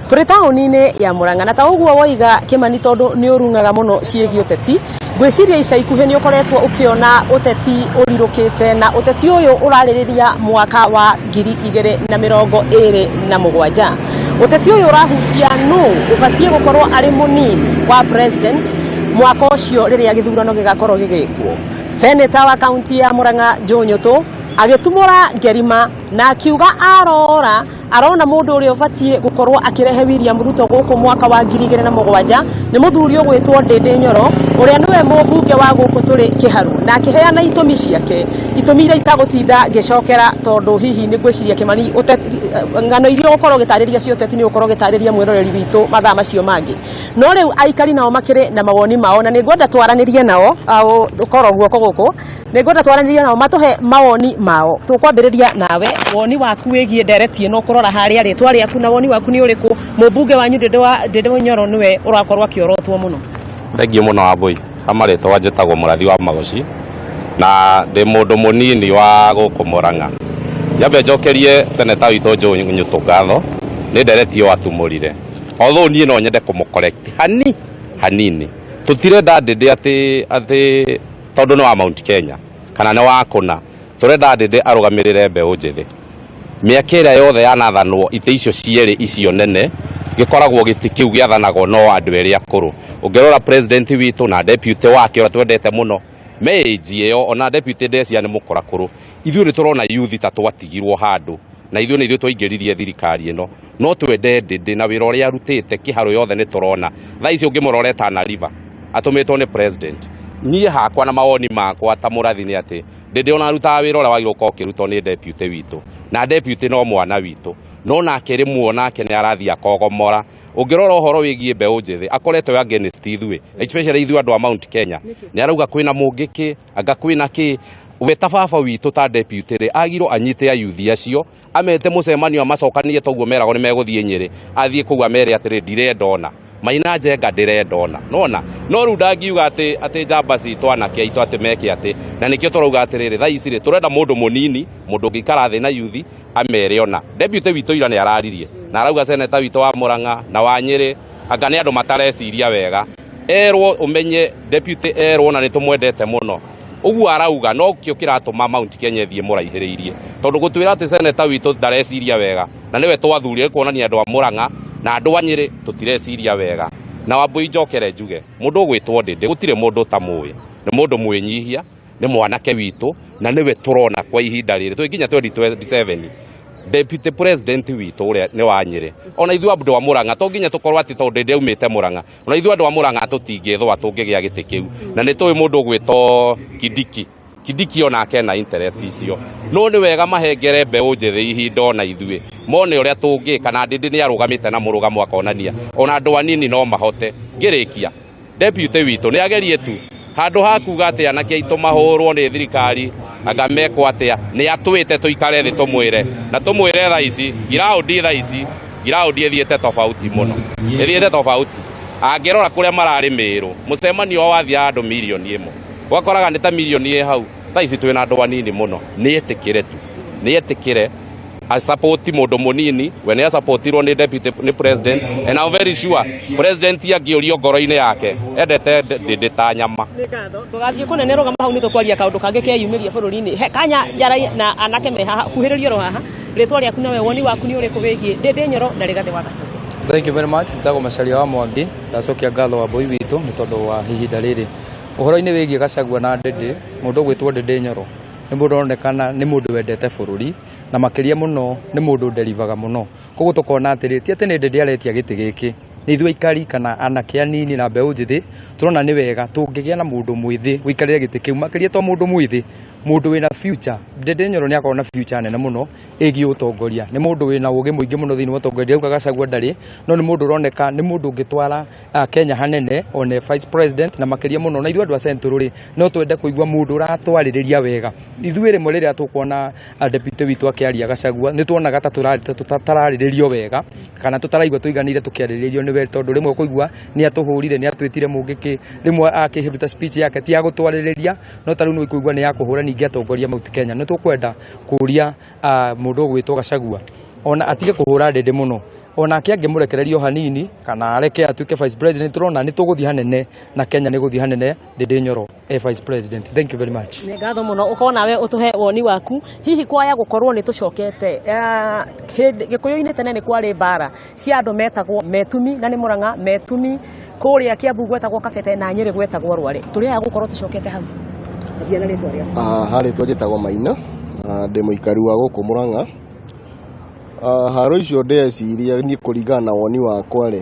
Tũrĩ taũni-inĩ ya Murang'a, na ta ũguo woiga Kĩmani, tondũ nĩ ũrung'aga mũno ciĩgiĩ ũteti, ngwĩciria ica ikuhĩ nĩ ũkoretwo ũkĩona ũteti ũrirũkĩte, na ũteti ũyũ ũrarĩrĩria mwaka wa 2027. Ũteti ũyũ ũrahutia nũ ũbatiĩ gũkorwo arĩ mũnini wa president mwaka ũcio rĩrĩa gĩthurano gĩgakorwo gĩgĩkwo. Seneta wa kaunti ya Murang'a Joe Nyutu agĩtumũra ngerima na akiuga arora arona mũndũ ũrĩa ũbatiĩ gũkorwo akĩrehe William Ruto gũkũ mwaka wa 2007 nĩ mũthuri ũgwĩtwo Ndĩndĩ Nyoro, ũrĩa nĩwe mũmbunge wa gũkũ tũrĩ Kĩharu, na akĩheana itũmi ciake, itũmi iria itagũtinda ngĩcokera tondũ hihi nĩ ngwĩciria Kĩmani ng'ano iria ũgũkorwo ũgĩtarĩria cia ũteti nĩ ũgũkorwo ũgĩtarĩria mwĩroreri witũ mathaa macio mangĩ. No rĩu aikari nao makĩrĩ na mawoni mao, na nĩ ngwenda twaranĩrie nao, ũkorwo guoko gũkũ, nĩ ngwenda twaranĩrie nao matũhe mawoni mao. Tũkwambĩrĩria nawe, woni waku wĩgiĩ ndereti ĩno, kũrora harĩa rĩtwa rĩaku na woni waku nĩ ũrĩkũ? Mũmbunge wanyu Ndĩndĩ Nyoro nĩwe ũrakorwo akĩorotwo mũno. Thengiũ mũno Wambui. Ha marĩtwa njĩtagwo Mũrathi wa Magoci na ndĩ mũndũ mũnini wa gũkũ Murang'a. Nyambe njokerie seneta witũ Joe Nyutu ngatho nĩ ndereti ĩyo atumũrire. Although niĩ no nyende kũmũ correct hani hanini. Tũtirenda Ndĩndĩ atĩ tondũ nĩ wa Mount Kenya kana nĩ wa kũna, tũrenda Ndĩndĩ arũgamĩrĩre mbeũ njĩthĩ. Mĩaka ĩrĩa yothe yanathanwo itĩ icio cierĩ icio nene gĩkoragwo gĩtĩ kĩu gĩathanagwo no andũ erĩ akũrũ. Ũngĩrora president witũ na deputy wake ũrĩa twendete mũno Me age ĩyo ona deputy ndecia nĩ mũkorakũrũ. Ithuĩ nĩ tũrona youth ta twatigirwo handũ, na ithuĩ nĩ ithuĩ twaingĩririe thirikari ĩno. No twende Ndĩndĩ na wĩra ũrĩa arutĩte kĩharo yothe nĩ tũrona. Thaa ici ũngĩmũrora Tana River atũmĩtwo nĩ president. Niĩ hakwa na mawoni makwa ta mũrathi nĩ atĩ Ndĩndĩ ona arutaga wĩra ũrĩa wagĩrĩirwo gũkorwo ũkĩrutwo nĩ deputy witũ, na deputy no mwana witũ, no nake rĩmwe onake nĩ arathiĩ akogomora. Ũngĩrora ũhoro wĩgiĩ mbeũ njĩthĩ akoretwo against ithuĩ, especially ithuĩ andũ a Mount Kenya. Nĩ arauga kwĩna mũngĩkĩ, anga kwĩna kĩ. We ta baba witũ ta deputy rĩ, agirwo anyite ayuthi acio, amete mũcemanio amacokanie toguo meragwo nĩ megũthiĩ Nyĩrĩ, athiĩ kũu amere atĩrĩ ndirenda ona Maina Njenga, ndĩrenda ona nona. No rĩu ndangiuga atĩ njamba citũ anake aitũ atĩ meke atĩ, na nĩkĩo tũrauga atĩrĩrĩ, thaa ici rĩ tũrenda mũndũ mũnini, mũndũ ũngĩikara thĩ na yuthi amere ona. Deputy witũ ira nĩ araririe na arauga seneta witũ wa Murang'a na wa Nyĩrĩ anga nĩ andũ matareciria wega. Erwo ũmenye deputy erwo na nĩ tũmwendete mũno. Ũguo arauga no kĩo kĩratũma Mount Kenya ĩthiĩ mũraihĩrĩirie, tondũ gũtwĩra atĩ seneta witũ ndareciria wega na nĩwe twathurire, kuonania andũ a Murang'a na andũ a Nyĩrĩ tũtireciria wega. Na Wambui njokere njuge mũndũ ũgwĩtwo Ndĩndĩ gũtirĩ mũndũ ũtamũĩ, nĩ mũndũ mwĩnyihia, nĩ mwanake witũ na nĩwe tũrona kwa ihinda rĩrĩ twĩ nginya 2027 deputy president witũ ũrĩa nĩ wa Nyĩrĩ. Ona ithuĩ andũ a Murang'a to nginya tũkorwo atĩ tondũ Ndĩndĩ aumĩte Murang'a, ona ithuĩ andũ a Murang'a tũtingĩthũa tũngĩgĩa gĩtĩ kĩu. Na nĩ tũĩ mũndũ ũgwĩtwo Kindiki, Kindiki onake ena interest icio. No nĩ wega mahengere mbeũ njĩthĩ ihinda ona ithuĩ mone ũrĩa tũngĩka, na Ndĩndĩ nĩ arũgamĩte na mũrũgamo akonania ona andũ anini no mahote. Ngĩrĩkia, deputy witũ nĩ agerie tu handũ ha kuga atĩ anake aitũ mahũrwo nĩ thirikari anga mekwo atĩa, nĩ atwĩte tũikare thĩ tũmwĩre, na tũmwĩre thaa ici giraundi, thaa ici giraundi ĩthiĩte tofauti mũno, ĩthiĩte tofauti. Angĩrora kũrĩa mararĩ Mĩrũ, mũcemanio wao wathiaga andũ 1 million, wakoraga nĩ ta mirioni ĩ hau. Thaa ici twĩna andũ anini mũno. Nĩ etĩkĩre tu, nĩ etĩkĩre asupport mũndũ mũnini. We nĩ asupportirwo nĩ deputy, nĩ president, and I'm very sure president angĩũrio ngoro-inĩ yake endete Ndĩndĩ ta nyama. Ndũgathiĩ kũnene, rũgama hau, nĩ tũkwaria kaũndũ kangĩ keyumĩria bũrũri-inĩ. He kanya njara na anake me haha, kuhĩrĩria oro haha. Rĩtwa rĩaku nawe woni waku nĩ ũrĩkũ wĩgiĩ Ndĩndĩ Nyoro na Rigathĩ wa Gachagua? Thank you very much. Njĩtagwo Macharia wa Mwangi. Ndacokia ngatho wa Mbui witũ nĩ tondũ wa ihinda rĩrĩ. Ũhoro-inĩ wĩgiĩ Gachagua na Ndĩndĩ, mũndũ ũgwĩtwo Ndĩndĩ Nyoro nĩ mũndũ ũronekana nĩ mũndũ wendete bũrũri, na makĩria mũno nĩ mũndũ nderivaga mũno. Koguo tũkona atĩrĩ, ti atĩ nĩ Ndĩndĩ aretia gĩtĩ gĩkĩ, nĩ ithuĩ aikari kana anake anini na mbeũ njĩthĩ tũrona nĩ wega tũngĩgĩa na mũndũ mwĩthĩ ũikarĩre gĩtĩ kĩu, makĩria to mũndũ mwĩthĩ, mũndũ wĩna future. Ndĩndĩ Nyoro nĩ akorwo na future nene mũno ĩgiĩ ũtongoria. Nĩ mũndũ wĩna ũgĩ mũingĩ mũno thĩinĩ wa ũtongoria. Ndirauga Gachagua ndarĩ, no nĩ mũndũ ũroneka nĩ mũndũ ũngĩtwara Kenya hanene, one vice president, na makĩria mũno na ithuĩ andũ a Central rĩ, no twende kũigua mũndũ ũratwarĩrĩria wega. Ithuĩ rĩmwe rĩrĩa tũkuona deputy witũ akĩaria Gachagua, nĩ tuonaga ta tũtararĩrĩrio wega kana tũtaraigua tũiganĩire tũkĩarĩrĩrio nĩwe, tondũ rĩmwe ũkũigua nĩ atũhũrire, nĩ atwĩtire mũngĩkĩ, rĩmwe akĩruta speech yake ti ya gũtwarĩrĩria, no ta rĩu nĩ ũkũigua nĩ ya kũhũra ningĩ atongoria Mount Kenya. Nĩ tũkwenda kũria mũndũ ũgwĩtwo Gachagua ona atige kũhũra Ndĩndĩ mũno, onake angĩmũrekereria o hanini kana areke atuĩke vice president, tũrona nĩ tũgũthiĩ hanene na Kenya nĩ gũthiĩ hanene Ndĩndĩ Nyoro e vice president. Thank you very much. Nĩ ngatho mũno. Ũkorwo nawe ũtũhe woni waku, hihi kwaya gũkorwo nĩ tũcokete hĩndĩ Gĩkũyũ-inĩ tene nĩ kwarĩ mbara cia andũ metagwo Metumi, na nĩ Mũrang'a Metumi, kũrĩa Kiambu gwetagwo Kabete, na Nyĩrĩ gwetagwo Rware. Tũrĩ aya gũkorwo tũcokete hau. Ambia na rĩtwa rĩaku. Harĩtwa njĩtagwo Maina na ndĩ mũikari wa gũkũ Mũrang'a. Haro icio ndĩreciria niĩ kũringana na woni wakwa rĩ,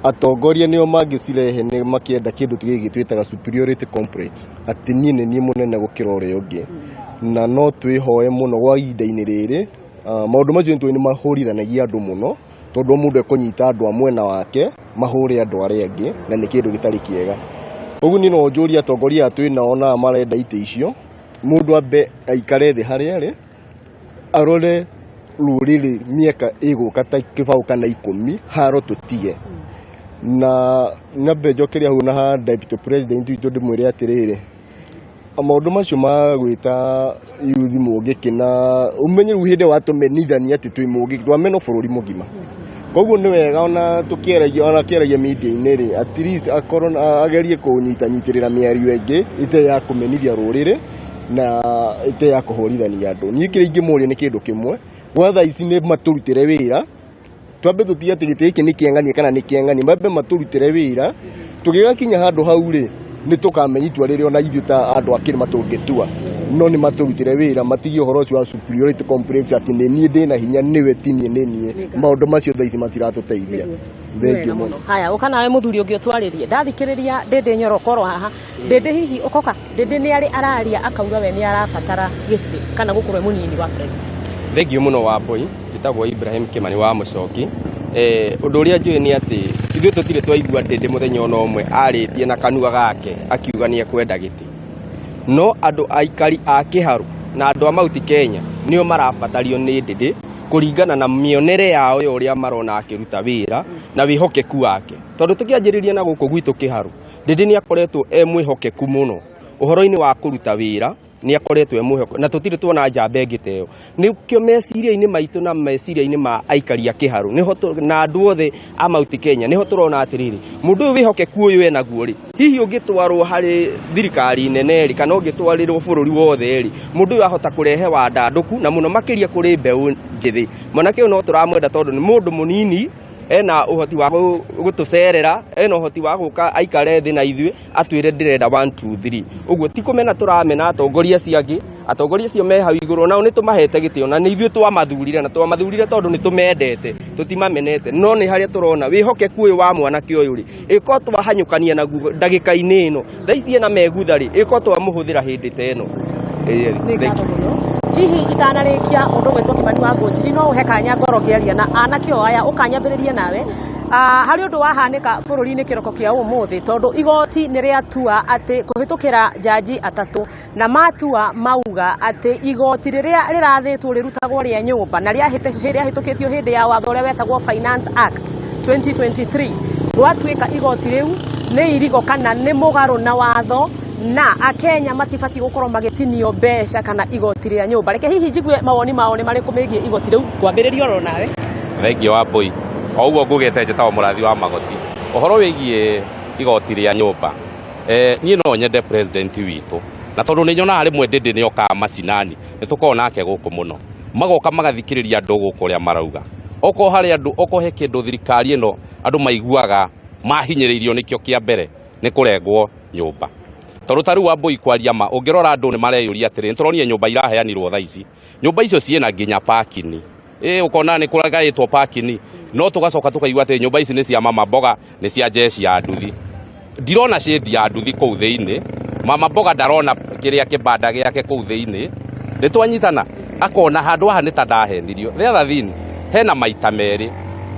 atongoria nĩo mangĩcirehe nĩ makĩenda kĩndũ gĩkĩ twĩtaga superiority complex, atĩ niĩ nĩ niĩ mũnene gũkĩra ũrĩa ũngĩ, na no twĩhoe mũno gwa ihinda-inĩ rĩrĩ. Maũndũ macio nĩtũĩ nĩ mahũrithanagia andũ mũno, tondũ o mũndũ ekũnyita andũ a mwena wake mahũre andũ arĩa angĩ, na nĩ kĩndũ gĩtarĩ kĩega. Ũguo niĩ no njũrie atongoria aya twĩ nao na marenda itĩ icio, mũndũ ambe aikare thĩ harĩa arĩ, arore rũrĩrĩ mĩaka ĩgũka ta 20 kana 10, haro tũtige. Na nyambe njokerie hau na ha deputy president witũ, ndĩmwĩre atĩrĩrĩ, maũndũ macio ma gwĩta yuthi mũngĩkĩ, na ũmenye rĩu hĩndĩ watũmenithania atĩ twĩ mũngĩkĩ, twamenwo bũrũri mũgima. Koguo nĩ wega ona tũkĩaragia, ona akĩaragia media-inĩ rĩ, at least akorwo agerie kũnyitanyitĩrĩra mĩario ĩngĩ ĩtarĩ ya kũmenithia rũrĩrĩ na ĩtarĩ ya kũhũrithania andũ. Niĩ kĩrĩa ingĩmũria nĩ kĩndũ kĩmwe, gwa thaa ici nĩ matũrutĩre wĩra, twambe tũtige atĩ gĩtĩ gĩkĩ nĩ kĩang'anie kana nĩ kĩang'anie, mambe matũrutĩre wĩra. Tũgĩgakinya handũ hau rĩ, Nĩ tũkamenya itua rĩrĩa ona ithuĩ ta andũ a kĩrĩma tũngĩtua, no nĩ matũrutĩre wĩra, matigie ũhoro ũcio wa superiority complex atĩ nĩ niĩ ndĩna hinya, nĩwe ti niĩ, nĩ niĩ. Maũndũ macio thaa ici matiratũteithia. Thengiũ mũno. Haya, ũka nawe mũthuri ũngĩ ũtwarĩrie. Ndathikĩrĩria Ndĩndĩ Nyoro korwo haha. Ndĩndĩ hihi ũkoka, Ndĩndĩ nĩ arĩ araria akauga we nĩ arabatara gĩtĩ kana gũkorwo e mũnini wa president. Thengiũ mũno Wambũi, njĩtagwo Ibrahim Kĩmani wa Mũcoki. Eh, ũndũ ũrĩa njũĩ nĩ atĩ ithuĩ tũtirĩ twaigua Ndĩndĩ mũthenya ona ũmwe arĩtie na kanua gake akiuga nĩ ekwenda gĩtĩ. No andũ aikari a Kĩharũ na andũ a Mount Kenya nĩo marabatario nĩ Ndĩndĩ kũringana na mĩonere yao ya ũrĩa marona akĩruta wĩra na wĩhokeku wake. Tondũ tũkĩanjĩrĩria na gũkũ gwitũ Kĩharũ, Ndĩndĩ nĩ akoretwo e mwĩhokeku mũno ũhoro-inĩ wa kũruta wĩra, nĩ akoretwo e mwĩhokeku na tũtirĩ tuona njamba ĩngĩ ta ĩyo. Nĩkĩo meciria-inĩ maitũ na meciria-inĩ ma aikari a Kĩharũ nĩho na andũ othe a Mount Kenya nĩho tũrona atĩrĩrĩ, mũndũ ũyũ wĩhokeku ũyũ enaguo rĩ, hihi ũngĩtwarwo harĩ thirikari nene rĩ, kana ũngĩtwarĩrwo bũrũri wothe rĩ, mũndũ ũyũ ahota kũrehe wandandũku na mũno makĩria kũrĩ mbeũ njĩthĩ. Mwanake ũyũ no tũramwenda tondũ nĩ mũndũ mũnini, ena ũhoti wa gũtũcerera, ena ũhoti wa gũka aikare thĩ na ithuĩ atwĩre ndĩrenda 1 2 3. Ũguo ti kũmena tũramena atongoria acio angĩ, atongoria acio me hau igũrũ nao nĩ tũmahete gĩtĩo na nĩ ithuĩ twamathurire na twamathurire tondũ nĩ tũmendete, tũtimamenete. No nĩ harĩa tũrona wĩhokeku ũyũ wa mwanake ũyũ rĩ, ĩko twahanyũkania naguo ndagĩka-inĩ ĩno, thaa ici ena megutha rĩ, ĩko twamũhũthĩra hĩndĩ ta ĩno. Nĩ ngatho mũno. Hihi itanarĩkia ũndũ gwĩtwo Kĩmani wa Ngũnjiri, no ũhe kanya ngoro ngĩaria na anake o aya, ũkanyambĩrĩria nawe. Harĩ ũndũ wahanĩka bũrũri-inĩ kĩroko kĩa ũmũthĩ, tondũ igoti nĩ rĩatua atĩ kũhĩtũkĩra jaji atatũ, na matua mauga atĩ igoti rĩrĩa rĩrathĩtwo rĩrutagwo rĩa nyũmba na rĩahĩtũkĩtio hĩndĩ ya watho ũrĩa wetagwo Finance Act 2023, gwatuĩka igoti rĩu nĩ irigo kana nĩ mũgarũ na watho, na akenya matibatiĩ gũkorwo magĩtinio mbeca kana igoti rĩa nyũmba. Reke hihi njigue mawoni mao nĩ marĩkũ megiĩ igoti rĩu, ngwambĩrĩria oro nawe. Thengiũ Wambũi. O ũguo ngugĩte njĩtagwo Mũrathi wa Magoci. Ũhoro wĩgiĩ igoti rĩa nyũmba, niĩ no nyende president witũ, na tondũ nĩ nyonaga rĩmwe Ndĩndĩ nĩ okaga macinani, nĩ tũkoragwo nake gũkũ mũno, magoka magathikĩrĩria andũ gũkũ ũrĩa marauga. Okorwo harĩ andũ, okorwo he kĩndũ thirikari ĩno andũ maiguaga mahinyĩrĩirio nĩkĩo kĩa mbere nĩ kũrengwo nyũmba. Tondũ ta rĩu Wambũi kwaria ma, ũngĩrora andũ nĩ mareyũria atĩrĩ, nĩ tũronire nyũmba iraheanirwo thaa ici, nyũmba icio ciĩna nginya parking. Ũkona nĩ kũragaĩtwo parking, no tũgacoka tũkaigua atĩ nyũmba ici nĩ cia mama mboga, nĩ cia jeshi ya nduthi. Ndirona shade ya nduthi kũu thĩinĩ, mama mboga ndarona kĩrĩa kĩbanda gĩake kũu thĩinĩ. Nĩ twanyitana, akona handũ haha nĩ ta ndahenirio. The other thing, hena maita merĩ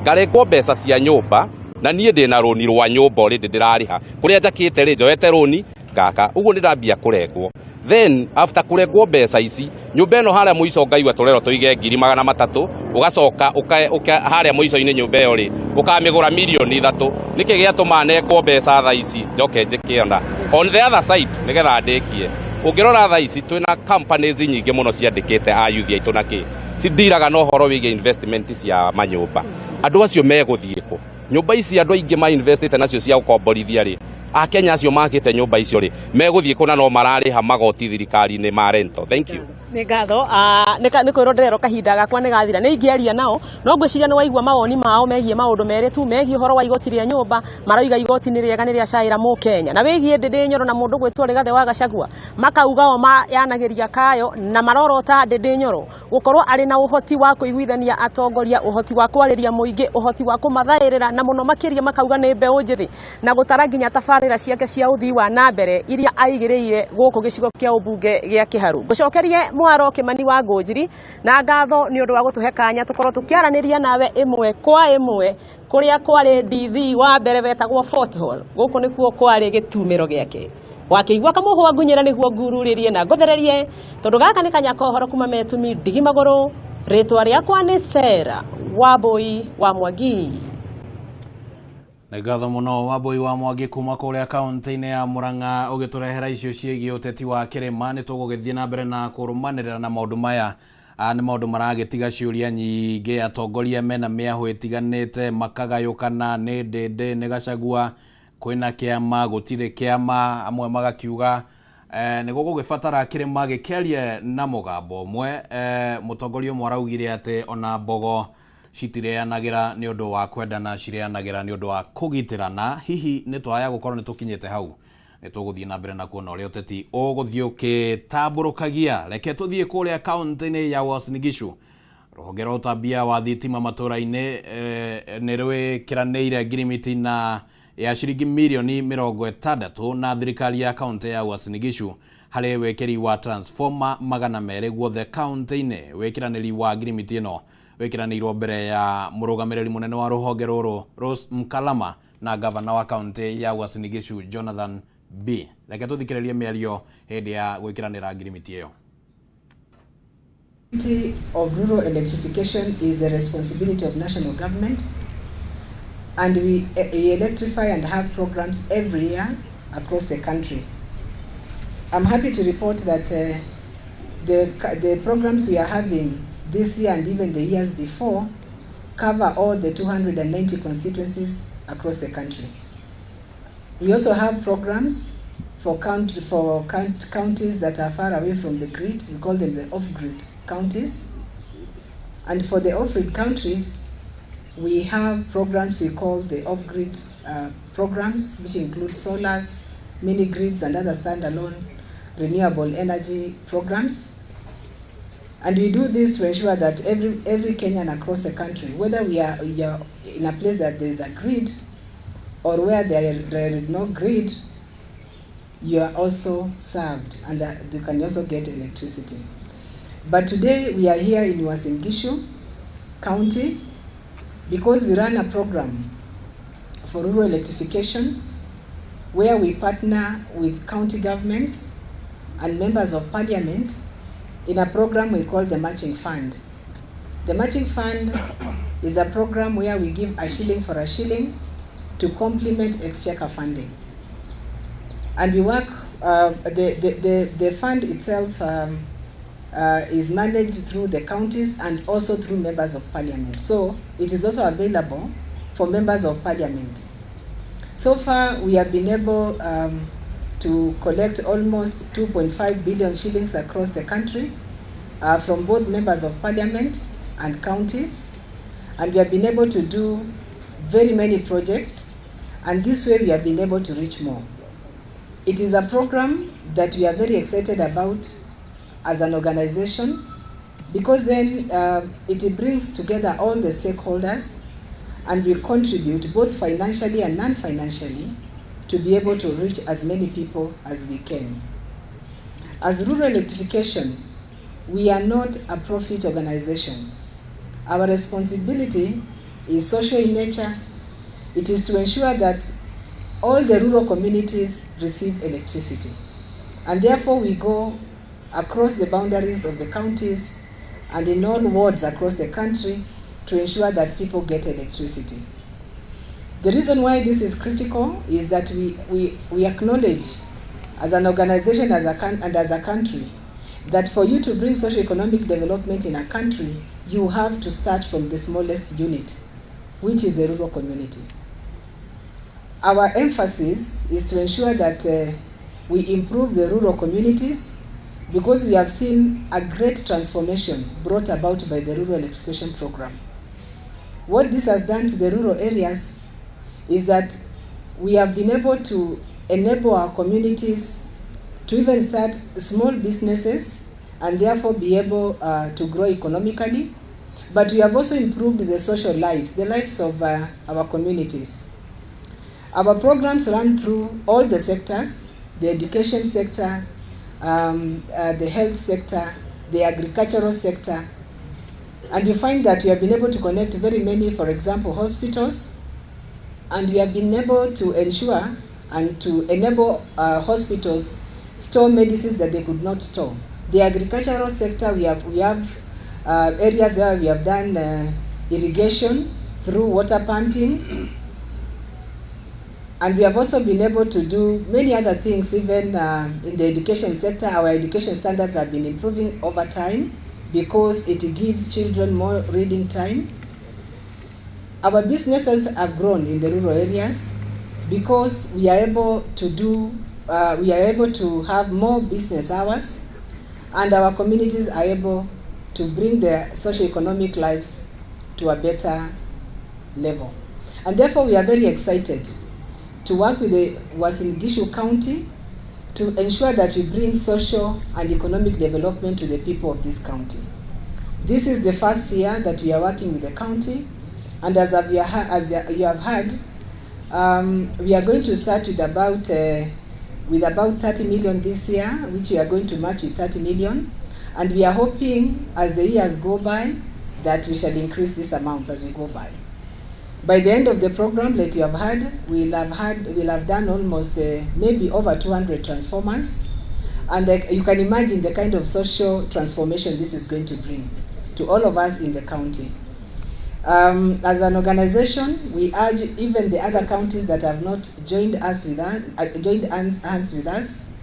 ngarengwo mbeca cia nyũmba, na niĩ ndĩna rũni rwa nyũmba already ndĩrarĩha. Kũrĩa njakĩte rĩ, njoete rũni ngaka, ũguo nĩ ndambia kũrengwo. Then after kũrengwo mbeca ici, nyũmba ĩno harĩa mũico ngaigua tũrerwo tũige 300,000, ũgacoka harĩa mũico-inĩ nyũmba ĩyo rĩ, ũkamĩgũra 3 mirioni. Nĩkĩ gĩatũma nengwo mbeca thaa ici njoke njĩke ona? On the other side, nĩgetha ndĩkie, ũngĩrora thaa ici twĩna companies nyingĩ mũno ciandĩkĩte a youth aitũ na kĩ, cindiraga na ũhoro wĩgiĩ investment cia manyũmba. Andũ acio megũthiĩ kũ? Nyũmba ici andũ aingĩ ma investĩte nacio cia gũkomborithia rĩ, Akenya acio makĩte nyũmba icio rĩ, megũthiĩ kũ na no mararĩha magoti thirikari-inĩ ma rental? Thank you. Nĩ ngatho. Nĩ kwĩrwo ndĩrerwo kahinda gakwa nĩ gathira, nĩ ingĩaria nao, no ngwĩciria nĩ waigua mawoni mao megiĩ maũndũ merĩ tu, megiĩ ũhoro wa igoti rĩa nyũmba, maroiga igoti nĩ rĩega nĩ rĩacaĩra mũkenya, na wĩgiĩ Ndĩndĩ Nyoro na mũndũ gwĩtwo Rigathĩ wa Gachagua, makauga o mayanagĩria kayo na marorota Ndĩndĩ Nyoro gũkorwo arĩ na ũhoti wa kũiguithania atongoria, ũhoti wa kwarĩria mũingĩ, ũhoti wa kũmathaĩrĩra, na mũno makĩria makauga nĩ mbeũ njĩthĩ, na gũtara nginya tabarĩra ciake cia ũthii wa na mbere iria aigĩrĩire gũkũ gĩcigo kĩa ũmbunge gĩa Kĩharũ. Ngũcokerie mwaro Kĩmani wa Ngũnjiri na ngatho nĩ ũndũ wa gũtũhe kanya tũkorwo tũkĩaranĩria nawe ĩmwe kwa ĩmwe kũrĩa kwarĩ DV wa mbere wetagwo Fort Hall. Gũkũ nĩkuo kwarĩ gĩtumĩro gĩake. Wakĩigua kamũhwa ngunyĩra nĩguo ngururĩrie na ngũthererie, tondũ gaka nĩ kanya ka ũhoro kuma metumi ndigi magũrũ. Rĩtwa rĩakwa nĩ Sarah Wambũi wa Mwangi. Nĩ ngatho mũno Wambũi wa Mwangi kuma kũrĩa kaunti-inĩ ya Murang'a ũgĩtũrehera icio ciĩgiĩ ũteti wa kĩrĩma. Nĩ tũgũgĩthiĩ na mbere na kũrũmanĩrĩra na maũndũ maya. Nĩ maũndũ maragĩtiga ciũria nyingĩ, atongoria mena mĩahũ ĩtiganĩte makagayũkana, nĩ Ndĩndĩ, nĩ Gachagua, kwĩna kĩama, gũtirĩ kĩama, amwe magakiuga nĩ gũgũgĩbatara kĩrĩma gĩkĩarie na mũgambo ũmwe. Mũtongoria ũmwe araugire atĩ ona mbogo citirĩanagĩra nĩ ũndũ wa kwendana, cirĩanagĩra nĩ ũndũ wa kũgitĩrana. Hihi nĩ twaya gũkorwo nĩ tũkinyĩte hau? Nĩ tũgũthiĩ na mbere na kuona ũrĩa ũteti ũgũthiĩ ũkĩtambũrũkagia. Reke tũthiĩ kũrĩa kaũntĩ-inĩ ya Uasin Gishu. Rũhonge rwa ũtambia wa thitima matũra-inĩ nĩ rwĩkĩranĩire ngirimiti na ya ciringi mirioni 60 na thirikari ya kaũntĩ ya Uasin Gishu harĩ wĩkĩri wa transformer 200 guothe kaũntĩ-inĩ. Wĩkĩranĩri wa ngirimiti ĩno wĩkĩranĩirwo mbere ya mũrũgamĩrĩri mũnene wa rũhonge rũrũ Rose Mkalama na gavana wa kaũntĩ ya Uasin Gishu Jonathan B. Reke tũthikĩrĩrie mĩario hĩndĩ ya gwĩkĩranĩra ngirimiti ĩyo. Of rural electrification is the responsibility of national government, and we electrify and have programs every year across the country. I'm happy to report that the programs we are having this year and even the years before cover all the 290 constituencies across the country. We also have programs for counties that are far away from the grid. We call them the off-grid counties. And for the off-grid countries, we have programs we call the off-grid programs, which include solars, mini-grids, and other standalone renewable energy programs. And we do this to ensure that every Kenyan across the country, whether we are in a place that there is a grid or where there is no grid, you are also served and that you can also get electricity. But today we are here in Uasin Gishu County because we run a program for rural electrification where we partner with county governments and members of parliament in a program we call the Matching Fund. The Matching Fund is a program where we give a shilling for a shilling to complement exchequer funding. And we work, the fund itself is managed through the counties and also through members of parliament. So it is also available for members of parliament. So far, we have been able to collect almost 2.5 billion shillings across the country from both members of parliament and counties. And we have been able to do very many projects, and this way we have been able to reach more. It is a program that we are very excited about as an organization, because then it brings together all the stakeholders and we contribute both financially and non-financially to be able to reach as many people as we can. As Rural Electrification, we are not a profit organization. Our responsibility is social in nature. It is to ensure that all the rural communities receive electricity. And therefore we go across the boundaries of the counties and in all wards across the country to ensure that people get electricity. The reason why this is critical is that we acknowledge as an organization and as a country that for you to bring socio-economic development in a country, you have to start from the smallest unit, which is the rural community. Our emphasis is to ensure that we improve the rural communities, because we have seen a great transformation brought about by the Rural Electrification Program. What this has done to the rural areas is that we have been able to enable our communities to even start small businesses and therefore be able to grow economically. But we have also improved the social lives, the lives of our communities. Our programs run through all the sectors, the education sector, the health sector, the agricultural sector. And you find that we have been able to connect very many, for example, hospitals, and we have been able to ensure and to enable hospitals store medicines that they could not store. The agricultural sector, we have areas where we have done irrigation through water pumping. And we have also been able to do many other things, even in the education sector. Our education standards have been improving over time because it gives children more reading time. Our businesses have grown in the rural areas because we are able to do, we are able to have more business hours, and our communities are able to bring their socioeconomic lives to a better level. And therefore, we are very excited to work with the Uasin Gishu County to ensure that we bring social and economic development to the people of this county. This is the first year that we are working with the county, and as you have heard, we are going to start with about 30 million this year, which we are going to match with 30 million, and we are hoping as the years go by that we shall increase this amount as we go by. By the end of the program, like you have heard, we'll have done almost maybe over 200 transformers, and you can imagine the kind of social transformation this is going to bring to all of us in the county. As an organization, we urge even the other counties that have not joined us with us, joined hands with us,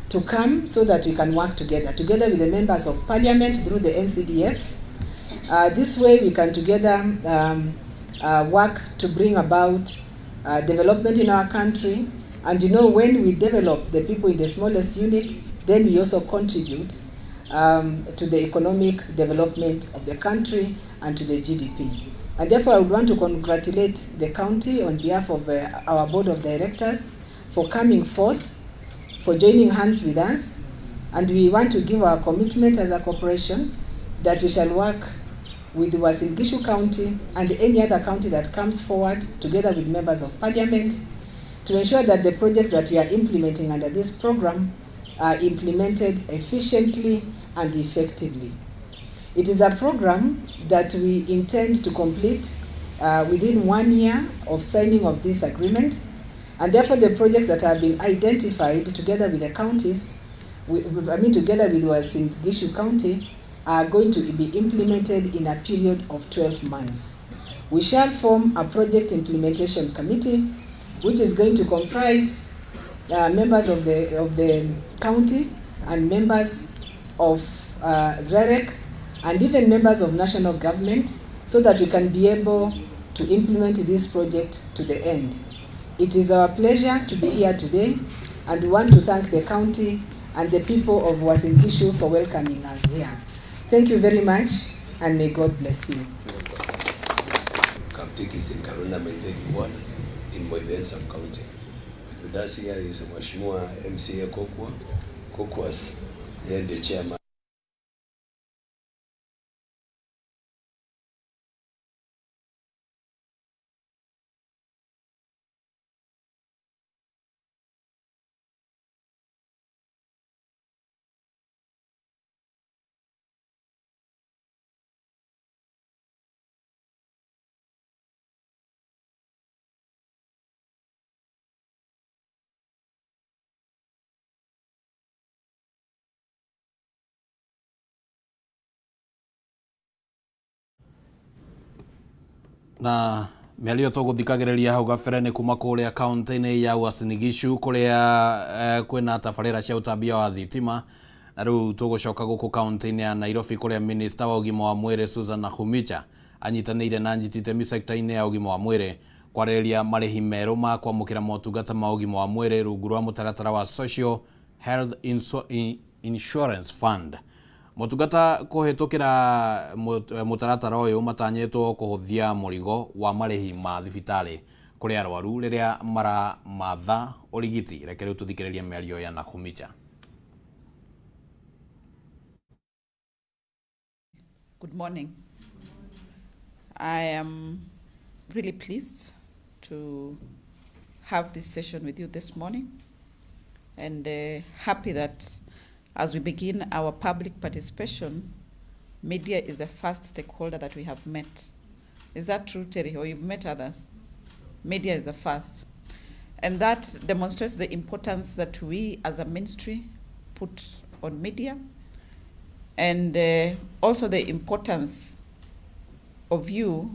to come so that we can work together with the members of parliament through the NCDF. This way, we can together work to bring about development in our country. And you know, when we develop the people in the smallest unit, then we also contribute to the economic development of the country and to the GDP. And therefore, I would want to congratulate the county on behalf of our board of directors for coming forth, for joining hands with us. And we want to give our commitment as a corporation that we shall work with Uasin Gishu County and any other county that comes forward together with members of parliament to ensure that the projects that we are implementing under this program are implemented efficiently and effectively. It is a program that we intend to complete within 1 year of signing of this agreement, and therefore the projects that have been identified together with the counties, together with Uasin Gishu County, are going to be implemented in a period of 12 months. We shall form a project implementation committee, which is going to comprise members of the county and members of REREC and even members of national government, so that we can be able to implement this project to the end. It is our pleasure to be here today, and we want to thank the county and the people of Uasin Gishu for welcoming us here. Thank you very much, and may God bless you. Kaptikis in Karuna Maidegi Ward in Moiben Sub-County. With us here is Mheshimiwa MCA Kokwa, Kokwas, the chairman. Na mĩario tũgũthikagĩrĩria hau gabere nĩ kuma kũrĩa kaunti-inĩ ya Uasin Gishu kũrĩa kwĩna tabarĩra cia ũtambia wa thitima. Na rĩu tũgũcoka gũkũ kaunti-inĩ ya Nairobi kũrĩa minista wa ũgima wa mwĩrĩ Susan Nakhumicha anyitanĩire na anyiti itemi sekta-inĩ ya ũgima wa mwĩrĩ kwarĩrĩria marĩhi merũ ma kwamũkĩra motungata ma ũgima wa mwĩrĩ rungu rwa mũtaratara wa Social Health Insurance Fund. Motungata kũhĩtũkĩra mũtaratara ũyũ matanyĩtwo kũhũthia mũrigo wa marĩhi ma thibitarĩ kũrĩ arwaru rĩrĩa maramatha ũrigiti. Reke rĩu tũthikĩrĩrie mĩario ya Nakhumicha. Good morning. I am really pleased to have this session with you this morning, and happy that as we begin our public participation, media is the first stakeholder that we have met. Is that true, Terry, or you've met others? Media is the first. And that demonstrates the importance that we as a ministry put on media, and also the importance of you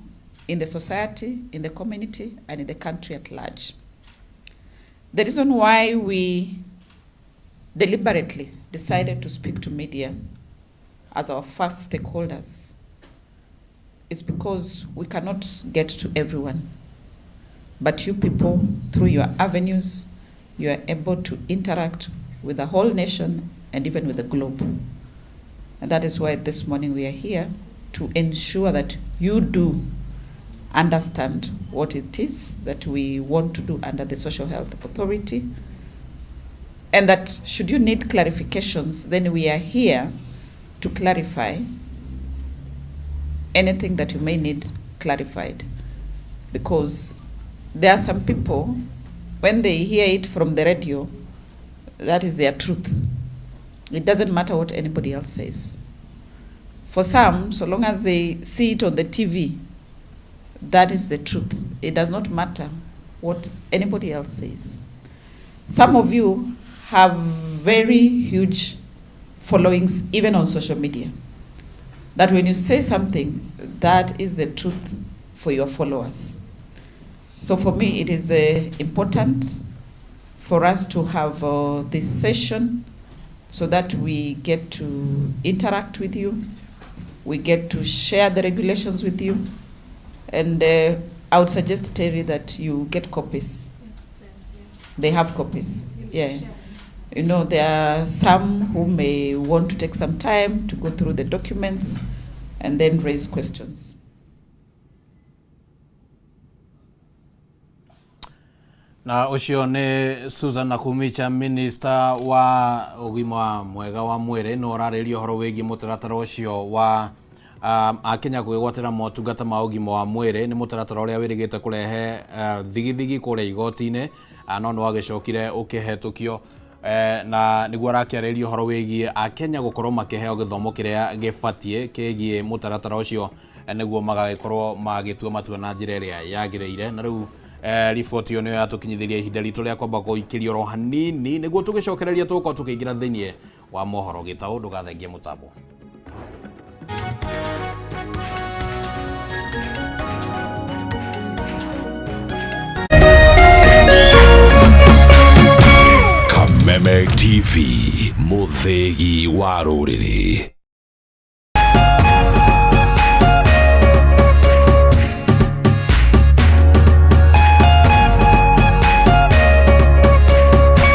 in the society, in the community, and in the country at large. The reason why we deliberately decided to speak to media as our first stakeholders is because we cannot get to everyone. But you people, through your avenues, you are able to interact with the whole nation and even with the globe. And that is why this morning we are here to ensure that you do understand what it is that we want to do under the Social Health Authority And that should you need clarifications, then we are here to clarify anything that you may need clarified. Because there are some people, when they hear it from the radio, that is their truth. It doesn't matter what anybody else says. For some, so long as they see it on the TV, that is the truth. It does not matter what anybody else says. Some of you have very huge followings, even on social media. That when you say something, that is the truth for your followers. So for me, it is important for us to have this session so that we get to interact with you, we get to share the regulations with you, and I would suggest, Terry, that you get copies. They have copies, yeah. You know, there are some who may want to take some time to go through the documents and then raise questions. Na ũcio nĩ Susan Nakhumicha, minister wa ũgima mwega wa mwĩrĩ, no ũrarĩria ũhoro wĩgiĩ mũtaratara ũcio wa akenya kwĩgwatĩra motungata ma ũgima wa mwĩrĩ. Nĩ mũtaratara ũrĩa wĩrĩgĩte kũrehe thigithigi kũrĩa igoti-inĩ, no nĩ wagĩcokire ũkĩhetũkio, na nĩguo arakĩarĩria ũhoro wĩgiĩ akenya gũkorwo makĩheo gĩthomo kĩrĩa gĩbatiĩ kĩgiĩ mũtaratara ũcio, nĩguo magagĩkorwo magĩtua matua na njĩra ĩrĩa yagĩrĩire. Na rĩu riboti ĩyo nĩyo yatũkinyithĩria ihinda ritũ rĩa kwamba gũikĩrio oro hanini, nĩguo tũgĩcokereria tũgũkorwo tũkĩingĩra thĩiniĩ wa mohoro gĩtaũ. Ndũgathengie mũtambo. Kameme TV, mũthĩgi wa rũrĩrĩ.